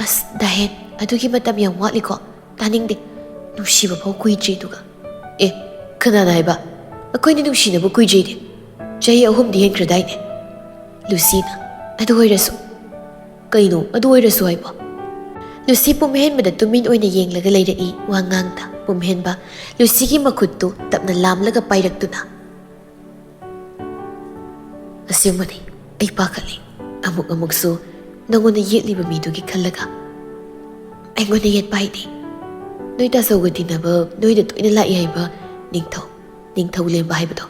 "ꯑꯁ, ꯗꯥꯍꯦꯟ, ꯑꯗꯨꯒꯤ ꯃꯇꯝ ꯌꯥꯝ ꯋꯥꯠꯂꯤꯀꯣ꯫ ꯇꯥꯅꯤꯡꯗꯦ꯫ ꯅꯨꯡꯁꯤꯕ ꯐꯥꯎ ꯀꯨꯏꯗ꯭ꯔꯤ ꯑꯗꯨꯒ꯫" "ꯑꯦ, ꯀꯅꯥꯅ ꯍꯥꯏꯕ? ꯑꯩꯈꯣꯏꯅꯤ ꯅꯨꯡꯁꯤꯅꯕ ꯀꯨꯏꯗ꯭ꯔꯤꯗꯤ꯫ ꯆꯍꯤ ꯑꯍꯨꯝꯗꯤ ꯍꯦꯟꯈ꯭ꯔꯗꯥꯏꯅꯦ?" ꯂꯨꯁꯤꯅ, "ꯑꯗꯨ ꯑꯣꯏꯔꯁꯨ꯫" "ꯀꯩꯅꯣ ꯑꯗꯨ ꯑꯣꯏꯔꯁꯨ ꯍꯥꯏꯕꯣ?" ꯂꯨꯁꯤ ꯄꯨꯝꯍꯦꯟꯕꯗ ꯇꯨꯃꯤꯟ ꯑꯣꯏꯅ ꯌꯦꯡꯂꯒ ꯂꯩꯔꯛꯏ ꯋꯥꯉꯥꯡꯗ꯫ ꯄꯨꯝꯍꯦꯟꯕ ꯂꯨꯁꯤꯒꯤ ꯃꯈꯨꯠꯇꯨ ꯇꯞꯅ ꯂꯥꯝꯂꯒ ꯄꯥꯏꯔꯛꯇꯨꯅ, "ꯑꯁꯦꯡꯕꯅꯤ, ꯑꯩ ꯄꯥꯈꯠꯂꯤ꯫ ꯑꯃꯨꯛ ꯑꯃꯨꯛꯁꯨ ꯅꯪꯉꯣꯟꯗ ꯌꯦꯠꯂꯤꯕ ꯃꯤꯗꯨꯒꯤ ꯈꯜꯂꯒ꯫ ꯑꯩꯉꯣꯟꯗ ꯌꯦꯠꯄ ꯍꯥꯏꯗꯤ ꯅꯣꯏ ꯇꯥꯆꯧꯒ ꯇꯤꯟꯅꯕ, ꯅꯣꯏꯗ ꯇꯣꯏꯅ ꯂꯥꯛꯏ ꯍꯥꯏꯕ ꯅꯤꯡꯊꯧ, ꯅꯤꯡꯊꯧ ꯂꯦꯝꯕ ꯍꯥꯏꯕꯗꯣ,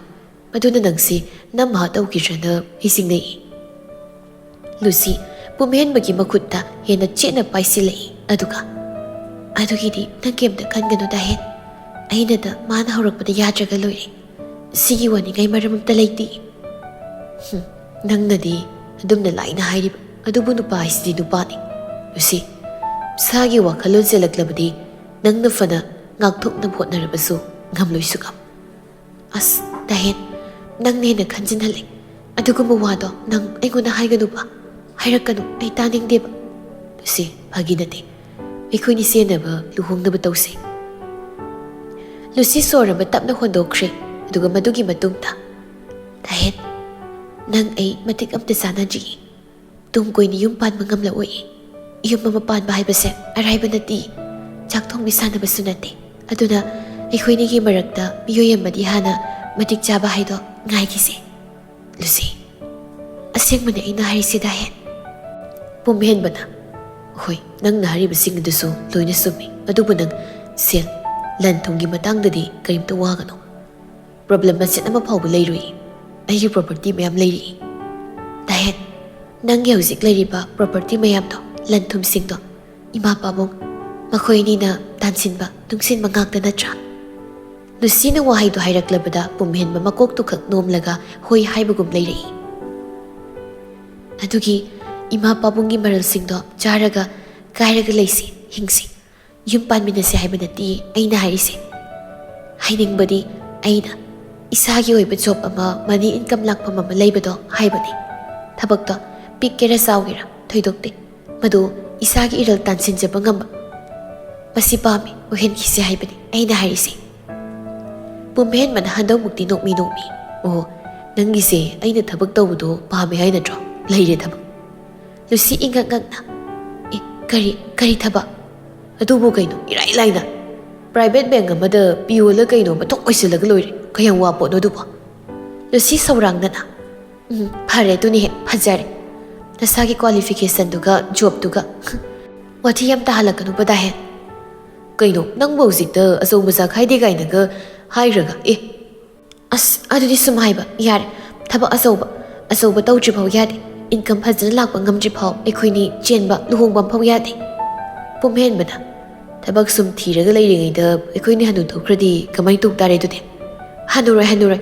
ꯃꯗꯨꯅ ꯅꯪꯁꯤ ꯅꯝꯍꯥ ꯇꯧꯈꯤꯗ꯭ꯔꯅ ꯑꯩ ꯆꯤꯡꯅꯩ꯫ ꯂꯨꯁꯤ ꯄꯨꯝꯍꯦꯟꯕꯒꯤ ꯃꯈꯨꯠꯇ ꯍꯦꯟꯅ ꯆꯦꯠꯅ ꯄꯥꯏꯁꯤꯜꯂꯛꯏ꯫ ꯑꯗꯨꯒ, "ꯑꯗꯨꯒꯤꯗꯤ ꯅꯪ ꯀꯩꯝꯇ ꯈꯟꯒꯅꯨ ꯗꯥꯍꯦꯟ꯫ ꯑꯩꯅꯗ ꯃꯥꯅ ꯍꯧꯔꯛꯄꯗ ꯌꯥꯗ꯭ꯔꯒ ꯂꯣꯏꯔꯦ꯫ ꯁꯤꯒꯤ ꯋꯥꯅꯤꯡꯉꯥꯏ ꯃꯔꯝ ꯑꯝꯇ ꯂꯩꯇꯦ꯫" "ꯍꯨꯝ, ꯅꯪꯅꯗꯤ ꯑꯗꯨꯝꯅ ꯂꯥꯏꯅ ꯍꯥꯏꯔꯤꯕ, ꯑꯗꯨꯕꯨ ꯅꯨꯄꯥ ꯍꯥꯏꯁꯤꯗꯤ ꯅꯨꯄꯥꯅꯤ꯫ ꯂꯨꯁꯤ, ꯃꯁꯥꯒꯤ ꯋꯥꯈꯜꯂꯣꯟ ꯆꯦꯜꯂꯛꯂꯕꯗꯤ ꯅꯪꯅ ꯐꯅ ꯉꯥꯛꯊꯣꯛꯅꯕ ꯍꯣꯠꯅꯔꯕꯁꯨ ꯉꯝꯂꯣꯏꯁꯨ ꯉꯝ꯫" "ꯑꯁ, ꯗꯥꯍꯦꯟ, ꯅꯪꯅ ꯍꯦꯟꯅ ꯈꯟꯖꯤꯟꯍꯜꯂꯦ꯫ ꯑꯗꯨꯒꯨꯝꯕ ꯋꯥꯗꯣ ꯅꯪ ꯑꯩꯉꯣꯟꯗ ꯍꯥꯏꯒꯅꯨꯕ꯫ ꯍꯥꯏꯔꯛꯀꯅꯨ, ꯑꯩ ꯇꯥꯅꯤꯡꯗꯦꯕ꯫" "ꯂꯨꯁꯤ, ꯐꯥꯒꯤ ꯅꯠꯇꯦ꯫ ꯑꯩꯈꯣꯏꯅꯤ ꯁꯦꯟꯅꯕ ꯂꯨꯍꯣꯡꯅꯕ ꯇꯧꯁꯦ꯫" ꯂꯨꯁꯤ ꯁꯣꯔ ꯑꯃ ꯇꯞꯅ ꯍꯣꯟꯗꯣꯛꯈ꯭ꯔꯦ꯫ ꯑꯗꯨꯒ ꯃꯗꯨꯒꯤ ꯃꯇꯨꯡꯗ, "ꯗꯥꯍꯦꯟ, ꯅꯪ ꯑꯩ ꯃꯇꯤꯛ ꯑꯝꯇ ꯆꯥꯟꯅꯗ꯭ꯔꯤꯌꯦ꯫ ꯇꯨꯡ ꯀꯣꯏꯅ ꯌꯨꯝ ꯄꯥꯟꯕ ꯉꯝꯂꯛꯑꯣꯏ꯫ ꯌꯨꯝ ꯑꯃ ꯄꯥꯟꯕ ꯍꯥꯏꯕꯁꯦ ꯑꯔꯥꯏꯕ ꯅꯠꯇꯦ꯫ ꯆꯥꯛ ꯊꯣꯡꯕꯤ ꯁꯥꯟꯅꯕꯁꯨ ꯅꯠꯇꯦ꯫ ꯑꯗꯨꯅ ꯑꯩꯈꯣꯏꯅꯤꯒꯤ ꯃꯔꯛꯇ ꯃꯤꯑꯣꯏ ꯑꯃꯗꯤ ꯍꯥꯟꯅ ꯃꯇꯤꯛ ꯆꯥꯕ ꯍꯥꯏꯗꯣ ꯉꯥꯏꯈꯤꯁꯦ꯫" "ꯂꯨꯁꯤ, ꯑꯁꯦꯡꯕꯅꯦ ꯑꯩꯅ ꯍꯥꯏꯔꯤꯁꯦ ꯗꯥꯍꯦꯟ꯫" ꯄꯨꯝꯍꯦꯟꯕꯅ, "ꯍꯣꯏ, ꯅꯪꯅ ꯍꯥꯏꯔꯤꯕꯁꯤꯡ ꯑꯗꯨꯁꯨ ꯂꯣꯏꯅ ꯆꯨꯝꯃꯤ꯫ ꯑꯗꯨꯕꯨ ꯅꯪ ꯁꯦꯜ, ꯂꯟ ꯊꯨꯝꯒꯤ ꯃꯇꯥꯡꯗꯗꯤ ꯀꯔꯤꯝꯇ ꯋꯥꯒꯅꯨ꯫ ꯄ꯭ꯔꯣꯕ꯭ꯂꯦꯝ ꯃꯆꯦꯠ ꯑꯃ ꯐꯥꯎꯕ ꯂꯩꯔꯣꯏ꯫ ꯑꯩꯒꯤ ꯄ꯭ꯔꯣꯄꯔꯇꯤ ꯃꯌꯥꯝ ꯂꯩꯔꯤ꯫" "ꯗꯥꯍꯦꯟ, ꯅꯪꯒꯤ ꯍꯧꯖꯤꯛ ꯂꯩꯔꯤꯕ ꯄ꯭ꯔꯣꯄꯔꯇꯤ ꯃꯌꯥꯝꯗꯣ, ꯂꯟ ꯊꯨꯝꯁꯤꯡꯗꯣ, ꯏꯃꯥ ꯄꯥꯕꯨꯡ, ꯃꯈꯣꯏ ꯑꯅꯤꯅ ꯇꯥꯟꯁꯤꯟꯕ, ꯇꯨꯡꯁꯤꯟꯕ ꯉꯥꯛꯇ ꯅꯠꯇ꯭ꯔꯥ?" ꯂꯨꯁꯤꯅ ꯋꯥꯍꯩꯗꯣ ꯍꯥꯏꯔꯛꯂꯕꯗ ꯄꯨꯝꯍꯦꯟꯕ ꯃꯀꯣꯛꯇꯨ ꯈꯛ ꯅꯣꯝꯂꯒ ꯍꯣꯏ ꯍꯥꯏꯕꯒꯨꯝ ꯂꯩꯔꯛꯏ꯫ "ꯑꯗꯨꯒꯤ ꯏꯃꯥ ꯄꯥꯕꯨꯡꯒꯤ ꯃꯔꯜꯁꯤꯡꯗꯣ ꯆꯥꯔꯒ ꯀꯥꯏꯔꯒ ꯂꯩꯁꯤ, ꯍꯤꯡꯁꯤ꯫ ꯌꯨꯝ ꯄꯥꯟꯃꯤꯟꯅꯁꯦ ꯍꯥꯏꯕ ꯅꯠꯇꯦ ꯑꯩꯅ ꯍꯥꯏꯔꯤꯁꯦ꯫ ꯍꯥꯏꯅꯤꯡꯕꯗꯤ ꯑꯩꯅ ꯏꯁꯥꯒꯤ ꯑꯣꯏꯕ ꯖꯣꯕ ꯑꯃ, ꯃꯅꯤ ꯏꯟꯀꯝ ꯂꯥꯛꯐꯝ ꯑꯃ ꯂꯩꯕꯗꯣ ꯍꯥꯏꯕꯅꯤ꯫ ꯊꯕꯛꯇꯣ ꯄꯤꯛꯀꯦꯔꯥ ꯆꯥꯎꯒꯦꯔꯥ ꯊꯣꯏꯗꯣꯛꯇꯦ꯫ ꯃꯗꯨ ꯏꯁꯥꯒꯤ ꯏꯔꯜ ꯇꯥꯟꯁꯤꯟꯖꯕ ꯉꯝꯕ꯫ ꯃꯁꯤ ꯄꯥꯝꯃꯤ, ꯑꯣꯏꯍꯟꯈꯤꯁꯦ ꯍꯥꯏꯕꯅꯤ ꯑꯩꯅ ꯍꯥꯏꯔꯤꯁꯦ꯫" ꯄꯨꯝꯍꯦꯟꯕꯅ ꯍꯟꯗꯛꯃꯨꯛꯇꯤ ꯅꯣꯛꯃꯤ ꯅꯣꯛꯃꯤ꯫ "ꯑꯣ, ꯅꯪꯒꯤꯁꯦ ꯑꯩꯅ ꯊꯕꯛ ꯇꯧꯕꯗꯣ ꯄꯥꯝꯃꯦ ꯍꯥꯏ ꯅꯠꯇ꯭ꯔꯣ? ꯂꯩꯔꯦ ꯊꯕꯛ꯫" ꯂꯨꯁꯤ ꯏꯉꯛ ꯉꯛꯅ, "ꯑꯦ, ꯀꯔꯤ, ꯀꯔꯤ ꯊꯕꯛ? ꯑꯗꯨꯕꯨ ꯀꯩꯅꯣ, ꯏꯔꯥꯏ ꯂꯥꯏꯅ꯫ ꯄ꯭ꯔꯥꯏꯚꯦꯠ ꯕꯦꯡꯛ ꯑꯃꯗ ꯄꯤꯌꯣꯟꯂ ꯀꯩꯅꯣ ꯑꯃ ꯊꯣꯛ ꯑꯣꯏꯁꯤꯜꯂꯒ ꯂꯣꯏꯔꯦ꯫ ꯀꯌꯥꯝ ꯋꯥ ꯄꯣꯠꯅꯣ ꯑꯗꯨꯕꯣ?" ꯂꯨꯁꯤ ꯁꯧꯔꯥꯡꯅꯅ, "ꯎꯝ, ꯐꯔꯦ, ꯑꯗꯨꯅ ꯍꯦꯛ ꯐꯖꯔꯦ꯫ ꯅꯁꯥꯒꯤ qualificationꯗꯨꯒ jobꯇꯨꯒ꯫ ꯋꯥꯊꯤ ꯌꯥꯝ ꯇꯥꯍꯜꯂꯛꯀꯅꯨꯕ ꯗꯥꯍꯦꯟ꯫ ꯀꯩꯅꯣ, ꯅꯪꯕꯨ ꯍꯧꯖꯤꯛꯇ ꯑꯆꯧ ꯃꯆꯥ ꯈꯥꯏꯗꯦ ꯀꯥꯏꯅꯒ ꯍꯥꯏꯔꯒ? ꯑꯦ, ꯑꯁ, ꯑꯗꯨꯗꯤ ꯁꯨꯝ ꯍꯥꯏꯕ ꯌꯥꯔꯦ꯫ ꯊꯕꯛ ꯑꯆꯧꯕ ꯑꯆꯧꯕ ꯇꯧꯗ꯭ꯔꯤꯐꯥꯎ ꯌꯥꯗꯦ꯫ Income ꯐꯖꯅ ꯂꯥꯛꯄ ꯉꯝꯗ꯭ꯔꯤꯐꯥꯎ ꯑꯩꯈꯣꯏꯅꯤ ꯆꯦꯟꯕ, ꯂꯨꯍꯣꯡꯕ ꯑꯃꯐꯥꯎ ꯌꯥꯗꯦ꯫ ꯄꯨꯝꯍꯦꯟꯕꯅ, ꯊꯕꯛ ꯁꯨꯝ ꯊꯤꯔꯒ ꯂꯩꯔꯤꯉꯩꯗ ꯑꯩꯈꯣꯏꯅꯤ ꯍꯅꯨꯊꯣꯛꯈ꯭ꯔꯗꯤ ꯀꯃꯥꯏꯅ ꯇꯧ ꯇꯥꯔꯦ ꯑꯗꯨꯗꯤ? ꯍꯅꯨꯔꯣꯏ, ꯍꯅꯨꯔꯣꯏ꯫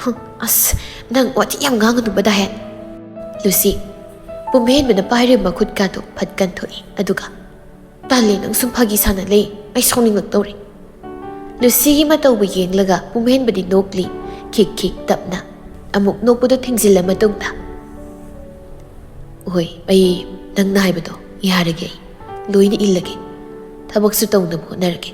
ꯍꯨꯝ, ꯑꯁ, ꯅꯪ ꯋꯥꯊꯤ ꯌꯥꯝ ꯉꯥꯡꯒꯅꯨꯕ ꯗꯥꯍꯦꯟ꯫ ꯂꯨꯁꯤ, ꯄꯨꯝꯍꯦꯟꯕꯅ ꯄꯥꯏꯔꯤꯕ ꯃꯈꯨꯠꯀꯥꯗꯣ ꯐꯠ ꯀꯟꯊꯣꯛꯏ, ꯑꯗꯨꯒ, "ꯇꯜꯂꯦ, ꯅꯪ ꯁꯨꯝ ꯐꯥꯒꯤ ꯁꯥꯟꯅ ꯂꯩ꯫ ꯑꯩ ꯁꯥꯎꯅꯤꯡꯂꯛꯇꯧꯔꯦ꯫" ꯂꯨꯁꯤꯒꯤ ꯃꯇꯧꯕꯨ ꯌꯦꯡꯂꯒ ꯄꯨꯝꯍꯦꯟꯕꯗꯤ ꯅꯣꯛꯂꯤ, ꯈꯤꯛ ꯈꯤꯛ ꯇꯞꯅ꯫ ꯑꯃꯨꯛ ꯅꯣꯛꯄꯗꯣ ꯊꯤꯡꯖꯤꯜꯂ ꯃꯇꯨꯡꯗ, "ꯍꯣꯏ, ꯑꯩ ꯅꯪꯅ ꯍꯥꯏꯕꯗꯣ ꯌꯥꯔꯒꯦ, ꯑꯩ ꯂꯣꯏꯅ ꯏꯜꯂꯒꯦ꯫ ꯊꯕꯛꯁꯨ ꯇꯧꯅꯕ ꯍꯣꯠꯅꯔꯒꯦ꯫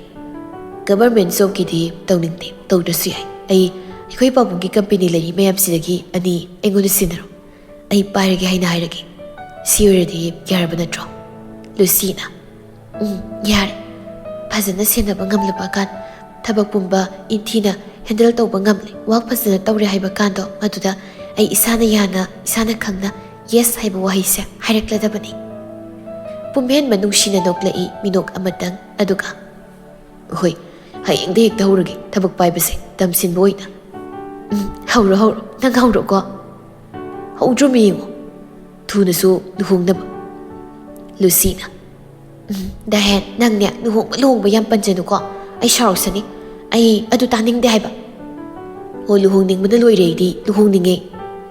Government jobꯀꯤꯗꯤ ꯇꯧꯅꯤꯡꯗꯦ, ꯇꯧꯗ꯭ꯔꯁꯨ ꯌꯥꯏ꯫ ꯑꯩ ꯑꯩꯈꯣꯏ ꯄꯥꯕꯨꯡꯒꯤ company ꯂꯩꯔꯤ ꯃꯌꯥꯝꯁꯤꯗꯒꯤ ꯑꯅꯤ ꯑꯩꯉꯣꯟꯗ ꯁꯤꯟꯅꯔꯣ꯫ ꯑꯩ ꯄꯥꯏꯔꯒꯦ ꯍꯥꯏꯅ ꯍꯥꯏꯔꯒꯦ꯫ ꯁꯤ ꯑꯣꯏꯔꯗꯤ ꯌꯥꯔꯕ ꯅꯠꯇ꯭ꯔꯣ?" ꯂꯨꯁꯤꯅ, "ꯎꯝ, ꯌꯥꯔꯦ꯫ ꯐꯖꯅ ꯁꯦꯟꯅꯕ ꯉꯝꯂꯕ ꯀꯥꯟ, ꯊꯕꯛ ꯄꯨꯝꯕ ꯏꯟꯊꯤꯅ handle ꯇꯧꯕ ꯉꯝꯂꯦ, work ꯐꯖꯅ ꯇꯧꯔꯦ ꯍꯥꯏꯕ ꯀꯥꯟꯗꯣ, ꯃꯗꯨꯗ ꯑꯩ ꯏꯁꯥꯅ ꯌꯥꯅ, ꯏꯁꯥꯅ ꯈꯪꯅ yes ꯍꯥꯏꯕ ꯋꯥꯍꯩꯁꯦ ꯍꯥꯏꯔꯛꯂꯗꯕꯅꯤ꯫" ꯄꯨꯝꯍꯦꯟꯕ ꯅꯨꯡꯁꯤꯅ ꯅꯣꯛꯂꯛꯏ, ꯃꯤꯅꯣꯛ ꯑꯃꯇꯪ, ꯑꯗꯨꯒ, "ꯍꯣꯏ, ꯍꯌꯦꯡꯗ ꯍꯦꯛꯇ ꯍꯧꯔꯒꯦ ꯊꯕꯛ ꯄꯥꯏꯕꯁꯦ, ꯇꯝꯁꯤꯟꯕ ꯑꯣꯏꯅ꯫" "ꯎꯝ, ꯍꯧꯔꯣ, ꯍꯧꯔꯣ, ꯅꯪ ꯍꯧꯔꯣꯀꯣ꯫" "ꯍꯧꯗ꯭ꯔꯣꯃꯤ ꯌꯦꯡꯉꯣ, ꯊꯨꯅꯁꯨ ꯂꯨꯍꯣꯡꯅꯕ꯫" ꯂꯨꯁꯤꯅ, "ꯎꯝ, ꯗꯥꯍꯦꯟ, ꯅꯪꯅꯦ ꯂꯨꯍꯣꯡꯕ ꯂꯨꯍꯣꯡꯕ ꯌꯥꯝ ꯄꯟꯖꯅꯨꯀꯣ, ꯑꯩ ꯁꯥꯎꯔꯛꯁꯅꯤ꯫ ꯑꯩ ꯑꯗꯨ ꯇꯥꯅꯤꯡꯗꯦ ꯍꯥꯏꯕ꯫" "ꯑꯣ, ꯂꯨꯍꯣꯡꯅꯤꯡꯕꯅ ꯂꯣꯏꯔꯦ ꯑꯩꯗꯤ, ꯂꯨꯍꯣꯡꯅꯤꯡꯉꯦ꯫"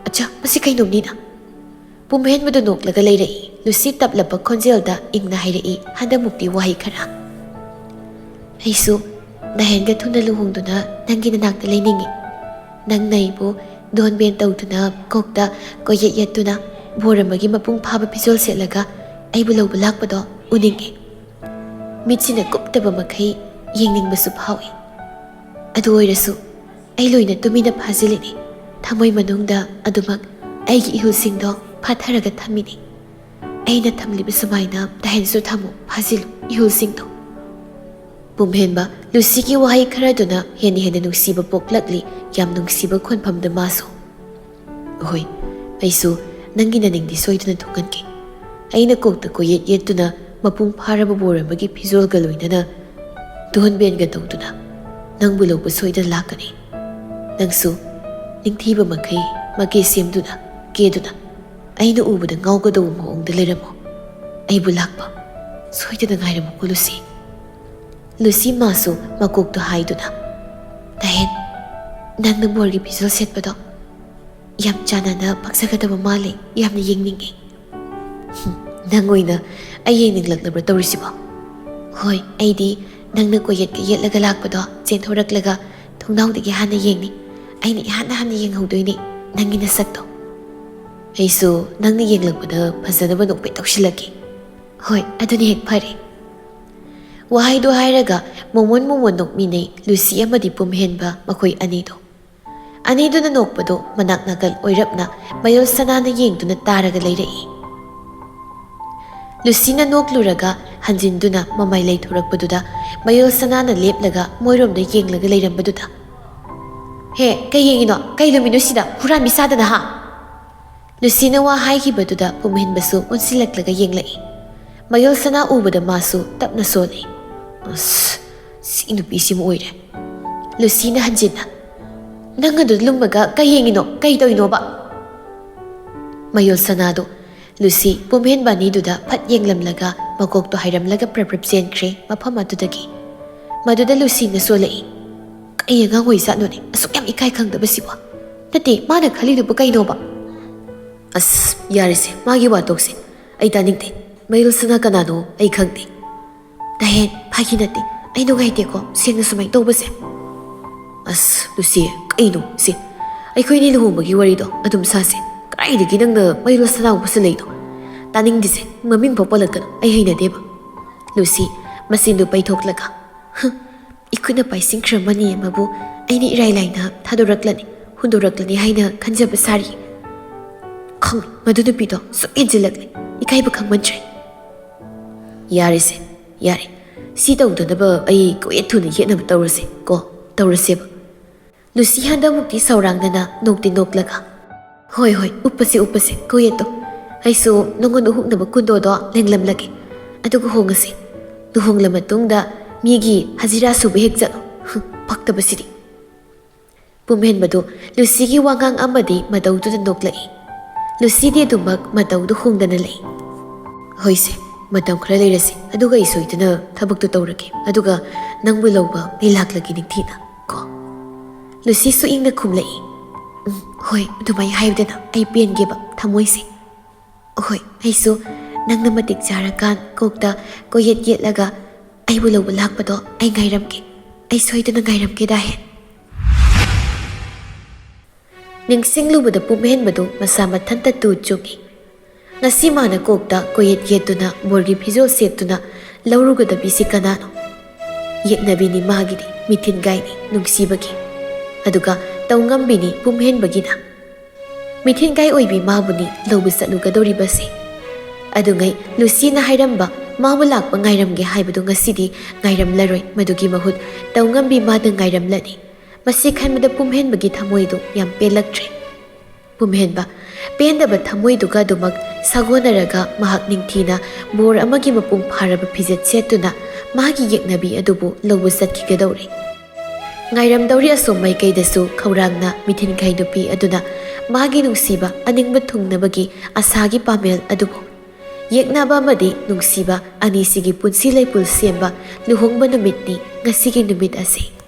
"ꯑꯆꯥ, ꯃꯁꯤ ꯀꯩꯅꯣꯝꯅꯤꯅ?" ꯄꯨꯝꯍꯦꯟꯕꯗ ꯅꯣꯛꯂꯒ ꯂꯩꯔꯛꯏ꯫ ꯂꯨꯁꯤ ꯇꯞꯂꯕ ꯈꯣꯟꯖꯦꯜꯗ ꯏꯪꯅ ꯍꯥꯏꯔꯛꯏ, ꯍꯟꯗꯛꯃꯨꯛꯇꯤ ꯋꯥꯍꯩ ꯈꯔ꯫ "ꯑꯩꯁꯨ ꯗꯥꯍꯦꯟꯒ ꯊꯨꯅ ꯂꯨꯍꯣꯡꯗꯨꯅ ꯅꯪꯒꯤ ꯅꯅꯥꯛꯇ ꯂꯩꯅꯤꯡꯉꯤ꯫ ꯅꯪꯅ ꯑꯩꯕꯨ ꯗꯣꯟ ꯕꯦꯟ ꯇꯧꯗꯨꯅ, ꯀꯣꯛꯇ ꯀꯣꯏꯌꯦꯠ ꯌꯦꯠꯇꯨꯅ, ꯕꯣꯔ ꯑꯃꯒꯤ ꯃꯄꯨꯡ ꯐꯥꯕ ꯐꯤꯖꯣꯜ ꯁꯦꯠꯂꯒ ꯑꯩꯕꯨ ꯂꯧꯕ ꯂꯥꯛꯄꯗꯣ ꯎꯅꯤꯡꯉꯤ꯫ ꯃꯤꯠꯁꯤꯅ ꯀꯨꯞꯇꯕ ꯃꯈꯩ ꯌꯦꯡꯅꯤꯡꯕꯁꯨ ꯐꯥꯎꯏ꯫ ꯑꯗꯨ ꯑꯣꯏꯔꯁꯨ ꯑꯩ ꯂꯣꯏꯅ ꯇꯨꯃꯤꯟꯅ ꯐꯥꯖꯤꯜꯂꯤꯅꯤ꯫ ꯊꯃꯣꯏ ꯃꯅꯨꯡꯗ ꯑꯗꯨꯃꯛ ꯑꯩꯒꯤ ꯏꯍꯨꯜꯁꯤꯡꯗꯣ ꯐꯥꯊꯔꯒ ꯊꯝꯃꯤꯅꯤ꯫ ꯑꯩꯅ ꯊꯝꯂꯤꯕ ꯁꯨꯃꯥꯏꯅ ꯗꯥꯍꯦꯟꯁꯨ ꯊꯝꯃꯨ, ꯐꯥꯖꯤꯜꯂꯨ ꯏꯍꯨꯜꯁꯤꯡꯗꯣ꯫" ꯄꯨꯝꯍꯦꯟꯕ ꯂꯨꯁꯤꯒꯤ ꯋꯥꯍꯩ ꯈꯔꯗꯨꯅ ꯍꯦꯟꯅ ꯍꯦꯟꯅ ꯅꯨꯡꯁꯤꯕ ꯄꯣꯛꯂꯛꯂꯤ, ꯌꯥꯝ ꯅꯨꯡꯁꯤꯕ ꯈꯣꯟꯐꯝꯗ ꯃꯥꯁꯨ꯫ "ꯍꯣꯏ, ꯑꯩꯁꯨ ꯅꯪꯒꯤ ꯅꯅꯤꯡꯗꯤ ꯁꯣꯏꯗꯅ ꯊꯨꯡꯍꯟꯒꯦ꯫ ꯑꯩꯅ ꯀꯣꯛꯇ ꯀꯣꯌꯦꯠ ꯌꯦꯠꯇꯨꯅ ꯃꯄꯨꯡ ꯐꯥꯔꯕ ꯕꯣꯔ ꯑꯃꯒꯤ ꯐꯤꯖꯣꯜꯒ ꯂꯣꯏꯅꯅ ꯙꯣꯟꯕꯦꯟꯒ ꯇꯧꯗꯨꯅ ꯅꯪꯕꯨ ꯂꯧꯕ ꯁꯣꯏꯗꯅ ꯂꯥꯛꯀꯅꯤ꯫ ꯅꯪꯁꯨ ꯅꯤꯡꯊꯤꯕ ꯃꯈꯩ ꯃꯀꯦ ꯁꯦꯝꯗꯨꯅ ꯀꯦꯗꯨꯅ ꯑꯩꯅ ꯎꯕꯗ ꯉꯥꯎꯒꯗꯧꯕ ꯃꯑꯣꯡꯗ ꯂꯩꯔꯝꯃꯣ꯫ ꯑꯩꯕꯨ ꯂꯥꯛꯄ ꯁꯣꯏꯗꯅ ꯉꯥꯏꯔꯝꯃꯨꯀꯣ ꯂꯨꯁꯤ꯫ ꯂꯨꯁꯤ ꯃꯥꯁꯨ ꯃꯀꯣꯛꯇꯨ ꯍꯥꯏꯗꯨꯅ, "ꯇꯥꯍꯦꯟ, ꯅꯪꯅ ꯕꯣꯔꯒꯤ ꯐꯤꯖꯣꯜ ꯁꯦꯠꯄꯗꯣ ꯌꯥꯝ ꯆꯥꯟꯅꯅ ꯄꯛꯆꯒꯗꯕ ꯃꯥꯜꯂꯦ, ꯌꯥꯝꯅ ꯌꯦꯡꯅꯤꯡꯉꯦ꯫" "ꯍꯨꯝ, ꯅꯪ ꯑꯣꯏꯅ ꯑꯩ ꯌꯦꯡꯅꯤꯡꯂꯛꯂꯕ꯭ꯔꯥ ꯇꯧꯔꯤꯁꯤꯕꯣ?" "ꯍꯣꯏ, ꯑꯩꯗꯤ ꯅꯪꯅ ꯀꯣꯌꯦꯠꯀ ꯌꯦꯠꯂꯒ ꯂꯥꯛꯄꯗꯣ ꯆꯦꯟꯊꯣꯔꯛꯂꯒ ꯊꯣꯡꯅꯥꯎꯗꯒꯤ ꯍꯥꯟꯅ ꯌꯦꯡꯅꯤ꯫ ꯑꯩꯅ ꯏꯍꯥꯟ ꯍꯥꯟꯅ ꯌꯦꯡꯍꯧꯗꯣꯏꯅꯦ ꯅꯪꯒꯤ ꯅꯁꯛꯇꯣ꯫" "ꯑꯩꯁꯨ ꯅꯪꯅ ꯌꯦꯡꯂꯛꯄꯗ ꯐꯖꯅꯕ ꯅꯣꯛꯐꯦꯠ ꯇꯧꯁꯤꯜꯂꯛꯀꯦ꯫" "ꯍꯣꯏ, ꯑꯗꯨꯅ ꯍꯦꯛ ꯐꯔꯦ꯫" ꯋꯥꯍꯩꯗꯨ ꯍꯥꯏꯔꯒ ꯃꯣꯃꯣꯟ ꯃꯣꯃꯣꯟ ꯅꯣꯛꯃꯤꯟꯅꯩ ꯂꯨꯁꯤ ꯑꯃꯗꯤ ꯄꯨꯝꯍꯦꯟꯕ ꯃꯈꯣꯏ ꯑꯅꯤꯗꯣ꯫ ꯑꯅꯤꯗꯨꯅ ꯅꯣꯛꯄꯗꯨ ꯃꯅꯥꯛ ꯅꯥꯀꯜ ꯑꯣꯏꯔꯞꯅ ꯃꯌꯣꯜ ꯁꯅꯥꯅ ꯌꯦꯡꯗꯨꯅ ꯇꯥꯔꯒ ꯂꯩꯔꯛꯏ꯫ ꯂꯨꯁꯤꯅ ꯅꯣꯛꯂꯨꯔꯒ ꯍꯟꯖꯤꯟꯗꯨꯅ ꯃꯃꯥꯏ ꯂꯩꯊꯣꯔꯛꯄꯗꯨꯗ ꯃꯌꯣꯜ ꯁꯅꯥꯅ ꯂꯦꯞꯂꯒ ꯃꯣꯏꯔꯣꯝꯗ ꯌꯦꯡꯂꯒ ꯂꯩꯔꯝꯕꯗꯨꯗ, "ꯍꯦ, ꯀꯩ ꯌꯦꯡꯉꯤꯅꯣ? ꯀꯩ ꯂꯨꯝꯃꯤꯅꯣ ꯁꯤꯗ? ꯍꯨꯔꯥꯟꯕꯤ ꯁꯥꯗꯅ, ꯍꯥ?" ꯂꯨꯁꯤꯅ ꯋꯥ ꯍꯥꯏꯈꯤꯕꯗꯨꯗ ꯄꯨꯝꯍꯦꯟꯕꯁꯨ ꯑꯣꯟꯁꯤꯜꯂꯛꯂꯒ ꯌꯦꯡꯂꯛꯏ꯫ ꯃꯌꯣꯜ ꯁꯅꯥ ꯎꯕꯗ ꯃꯥꯁꯨ ꯇꯞꯅ ꯁꯣꯜꯂꯤ꯫ "ꯑꯁ, ꯁꯤ ꯅꯨꯄꯤꯁꯤꯃ ꯑꯣꯏꯔꯦ꯫" ꯂꯨꯁꯤꯅ ꯍꯟꯖꯤꯟꯅ, "ꯅꯪ ꯑꯗꯨ ꯂꯨꯝꯃꯒ ꯀꯩ ꯌꯦꯡꯉꯤꯅꯣ? ꯀꯩ ꯇꯧꯔꯤꯅꯣꯕ?" ꯃꯌꯣꯜ ꯁꯅꯥꯗꯨ ꯂꯨꯁꯤ ꯄꯨꯝꯍꯦꯟꯕ ꯑꯅꯤꯗꯨꯗ ꯐꯠ ꯌꯦꯡꯂꯝꯂꯒ ꯃꯀꯣꯛꯇꯣ ꯍꯥꯏꯔꯝꯂꯒ ꯄ꯭ꯔꯞ ꯄ꯭ꯔꯞ ꯆꯦꯟꯈ꯭ꯔꯦ ꯃꯐꯝ ꯑꯗꯨꯗꯒꯤ꯫ ꯃꯗꯨꯗ ꯂꯨꯁꯤꯅ ꯁꯣꯜꯂꯛꯏ꯫ "ꯀꯩ ꯑꯉꯥꯡ ꯑꯣꯏꯖꯥꯠꯅꯣꯅꯦ, ꯑꯁꯨꯛ ꯌꯥꯝ ꯏꯀꯥꯏ ꯈꯪꯗꯕꯁꯤꯕꯣ? ꯅꯠꯇꯦ, ꯃꯥꯅ ꯈꯜꯂꯤꯗꯨꯕꯨ ꯀꯩꯅꯣꯕ?" "ꯑꯁ, ꯌꯥꯔꯦꯁꯦ, ꯃꯥꯒꯤ ꯋꯥ ꯇꯣꯛꯁꯦ꯫ ꯑꯩ ꯇꯥꯅꯤꯡꯗꯦ꯫ ꯃꯌꯣꯜ ꯁꯅꯥ ꯀꯅꯥꯅꯣ ꯑꯩ ꯈꯪꯗꯦ꯫" "ꯇꯥꯍꯦꯟ, ꯐꯥꯒꯤ ꯅꯠꯇꯦ꯫ ꯑꯩ ꯅꯨꯡꯉꯥꯏꯇꯦꯀꯣ ꯁꯦꯡꯅ ꯁꯨꯃꯥꯏꯅ ꯇꯧꯕꯁꯦ꯫" "ꯑꯁ, ꯂꯨꯁꯤ, ꯀꯩꯅꯣ ꯁꯤ? ꯑꯩꯈꯣꯏꯅꯤ ꯂꯨꯍꯣꯡꯕꯒꯤ ꯋꯥꯔꯤꯗꯣ ꯑꯗꯨꯝ ꯁꯥꯁꯦ꯫ ꯀꯗꯥꯏꯗꯒꯤ ꯅꯪꯅ ꯃꯌꯣꯜ ꯁꯅꯥ ꯄꯨꯁꯜꯂꯛꯏꯅꯣ? ꯇꯥꯅꯤꯡꯗꯦꯁꯦ, ꯃꯃꯤꯡ ꯐꯥꯎ ꯄꯜꯂꯛꯀꯅꯨ, ꯑꯩ ꯍꯩꯅꯗꯦꯕ꯫" ꯂꯨꯁꯤ ꯃꯆꯤꯟꯗꯨ ꯄꯩꯊꯣꯛꯂꯒ, "ꯍ, ꯏꯈꯨꯠꯅ ꯄꯥꯏꯁꯤꯟꯈ꯭ꯔꯃꯅꯤ ꯑꯃꯕꯨ ꯑꯩꯅ ꯏꯔꯥꯏ ꯂꯥꯏꯅ ꯊꯥꯗꯣꯔꯛꯂꯅꯤ, ꯍꯨꯟꯗꯣꯔꯛꯂꯅꯤ ꯍꯥꯏꯅ ꯈꯟꯖꯕ ꯁꯥꯔꯤ꯫ ꯈꯪꯉꯤ, ꯃꯗꯨ ꯅꯨꯄꯤꯗꯣ ꯁꯨꯝ ꯍꯦꯟꯖꯤꯜꯂꯛꯂꯦ, ꯏꯀꯥꯏꯕ ꯈꯪꯃꯟꯗ꯭ꯔꯦ꯫" "ꯌꯥꯔꯦꯁꯦ, ꯌꯥꯔꯦ꯫ ꯁꯤ ꯇꯧꯗꯅꯕ ꯑꯩ ꯀꯣꯌꯦꯠ ꯊꯨꯅ ꯌꯦꯠꯅꯕ ꯇꯧꯔꯁꯦ ꯀꯣ, ꯇꯧꯔꯁꯦꯕ꯫" ꯂꯨꯁꯤ ꯍꯟꯗꯛꯃꯨꯛꯇꯤ ꯁꯧꯔꯥꯡꯗꯅ ꯅꯣꯛꯇꯤ ꯅꯣꯛꯂꯒ, "ꯍꯣꯏ, ꯍꯣꯏ, ꯎꯞꯄꯁꯤ, ꯎꯞꯄꯁꯤ, ꯀꯣꯌꯦꯠꯇꯣ꯫ ꯑꯩꯁꯨ ꯅꯉꯣꯟꯗ ꯍꯨꯛꯅꯕ ꯀꯨꯟꯗꯣꯗꯣ ꯂꯦꯡꯂꯝꯂꯒꯦ꯫ ꯑꯗꯨꯒ ꯍꯣꯡꯉꯁꯤ꯫ ꯂꯨꯍꯣꯡꯂ ꯃꯇꯨꯡꯗ ꯃꯤꯒꯤ ꯍꯖꯤꯔꯥ ꯁꯨꯕ ꯍꯦꯛ ꯆꯠꯂꯣ꯫ ꯍꯨꯝ, ꯄꯛꯇꯕꯁꯤꯗꯤ꯫" ꯄꯨꯝꯍꯦꯟꯕꯗꯨ ꯂꯨꯁꯤꯒꯤ ꯋꯥꯉꯥꯡ ꯑꯃꯗꯤ ꯃꯇꯧꯗꯨꯗ ꯅꯣꯛꯂꯛꯏ꯫ ꯂꯨꯁꯤꯗꯤ ꯑꯗꯨꯃꯛ ꯃꯇꯧꯗꯨ ꯍꯣꯡꯗꯅ ꯂꯩ꯫ "ꯍꯣꯏꯁꯦ, ꯃꯇꯝ ꯈꯔ ꯂꯩꯔꯁꯤ, ꯑꯗꯨꯒ ꯑꯩ ꯁꯣꯏꯗꯅ ꯊꯕꯛꯇꯨ ꯇꯧꯔꯒꯦ, ꯑꯗꯨꯒ ꯅꯪꯕꯨ ꯂꯧꯕ ꯑꯩ ꯂꯥꯛꯂꯒꯦ ꯅꯤꯡꯊꯤꯅ ꯀꯣ꯫" ꯂꯨꯁꯤꯁꯨ ꯏꯪꯅ ꯈꯨꯝꯂꯛꯏ꯫ "ꯎꯝ, ꯍꯣꯏ, ꯑꯗꯨꯃꯥꯏ ꯍꯥꯏꯌꯨꯗꯅ, ꯑꯩ ꯄꯦꯟꯒꯦꯕ, ꯊꯃꯣꯏꯁꯦ꯫ ꯍꯣꯏ, ꯑꯩꯁꯨ ꯅꯪꯅ ꯃꯇꯤꯛ ꯆꯥꯔꯀꯥꯟ ꯀꯣꯛꯇ ꯀꯣꯌꯦꯠ ꯌꯦꯠꯂꯒ ꯑꯩꯕꯨ ꯂꯧꯕ ꯂꯥꯛꯄꯗꯣ ꯑꯩ ꯉꯥꯏꯔꯝꯒꯦ꯫ ꯑꯩ ꯁꯣꯏꯗꯅ ꯉꯥꯏꯔꯝꯒꯦ, ꯗꯥꯍꯦꯟ꯫" ꯅꯤꯡꯁꯤꯡꯂꯨꯕꯗ ꯄꯨꯝꯍꯦꯟꯕꯗꯨ ꯃꯁꯥ ꯃꯊꯟꯇ ꯇꯨ ꯆꯨꯡꯏ꯫ ꯉꯁꯤ ꯃꯥꯅ ꯀꯣꯛꯇ ꯀꯣꯌꯦꯠ ꯌꯦꯠꯇꯨꯅ ꯕꯣꯔꯒꯤ ꯐꯤꯖꯣꯜ ꯁꯦꯠꯇꯨꯅ ꯂꯧꯔꯨꯒꯗꯕꯤꯁꯤ ꯀꯅꯥꯅꯣ? ꯌꯦꯛꯅꯕꯤꯅꯤ ꯃꯥꯒꯤꯗꯤ, ꯃꯤꯊꯤꯟꯒꯥꯏꯅꯤ ꯅꯨꯡꯁꯤꯕꯒꯤ꯫ ꯑꯗꯨꯒ ꯇꯧꯉꯝꯕꯤꯅꯤ ꯄꯨꯝꯍꯦꯟꯕꯒꯤꯅ꯫ ꯃꯤꯊꯤꯟꯒꯥꯏ ꯑꯣꯏꯕꯤ ꯃꯥꯕꯨꯅꯤ ꯂꯧꯕ ꯆꯠꯂꯨꯒꯗꯧꯔꯤꯕꯁꯦ꯫ ꯑꯗꯨꯉꯩ ꯂꯨꯁꯤꯅ ꯍꯥꯏꯔꯝꯕ ꯃꯥꯕꯨ ꯂꯥꯛꯄ ꯉꯥꯏꯔꯝꯒꯦ ꯍꯥꯏꯕꯗꯨ ꯉꯁꯤꯗꯤ ꯉꯥꯏꯔꯝꯂꯔꯣꯏ꯫ ꯃꯗꯨꯒꯤ ꯃꯍꯨꯠ ꯇꯧꯉꯝꯕꯤ ꯃꯥꯗ ꯉꯥꯏꯔꯝꯂꯅꯤ꯫ ꯃꯁꯤ ꯈꯟꯕꯗ ꯄꯨꯝꯍꯦꯟꯕꯒꯤ ꯊꯃꯣꯏꯗꯨ ꯌꯥꯝ ꯄꯦꯜꯂꯛꯇ꯭ꯔꯦ꯫ ꯄꯨꯝꯍꯦꯟꯕ ꯄꯦꯟꯗꯕ ꯊꯃꯣꯏꯗꯨꯒ ꯑꯗꯨꯃꯛ ꯁꯥꯒꯣꯟꯅꯔꯒ ꯃꯍꯥꯛ ꯅꯤꯡꯊꯤꯅ ꯕꯣꯔ ꯑꯃꯒꯤ ꯃꯄꯨꯡ ꯐꯥꯔꯕ ꯐꯤꯖꯦꯠ ꯁꯦꯠꯇꯨꯅ ꯃꯥꯒꯤ ꯌꯦꯛꯅꯕꯤ ꯑꯗꯨꯕꯨ ꯂꯧꯕ ꯆꯠꯈꯤꯒꯗꯧꯔꯦ꯫ ꯉꯥꯏꯔꯝꯗꯧꯔꯤ ꯑꯁꯣꯝ ꯃꯥꯏꯀꯩꯗꯁꯨ ꯈꯧꯔꯥꯡꯅ ꯃꯤꯊꯤꯟꯈꯥꯏ ꯅꯨꯄꯤ ꯑꯗꯨꯅ ꯃꯥꯒꯤ ꯅꯨꯡꯁꯤꯕ ꯑꯅꯤꯡꯕ ꯊꯨꯡꯅꯕꯒꯤ ꯑꯁꯥꯒꯤ ꯄꯥꯃꯦꯜ ꯑꯗꯨꯕꯨ꯫ ꯌꯦꯛꯅꯕ ꯑꯃꯗꯤ ꯅꯨꯡꯁꯤꯕ ꯑꯅꯤꯁꯤꯒꯤ ꯄꯨꯟꯁꯤ ꯂꯩꯄꯨꯜ ꯁꯦꯝꯕ ꯂꯨꯍꯣꯡꯕ ꯅꯨꯃꯤꯠꯅꯤ ꯉꯁꯤꯒꯤ ꯅꯨꯃꯤꯠ ꯑꯁꯤ꯫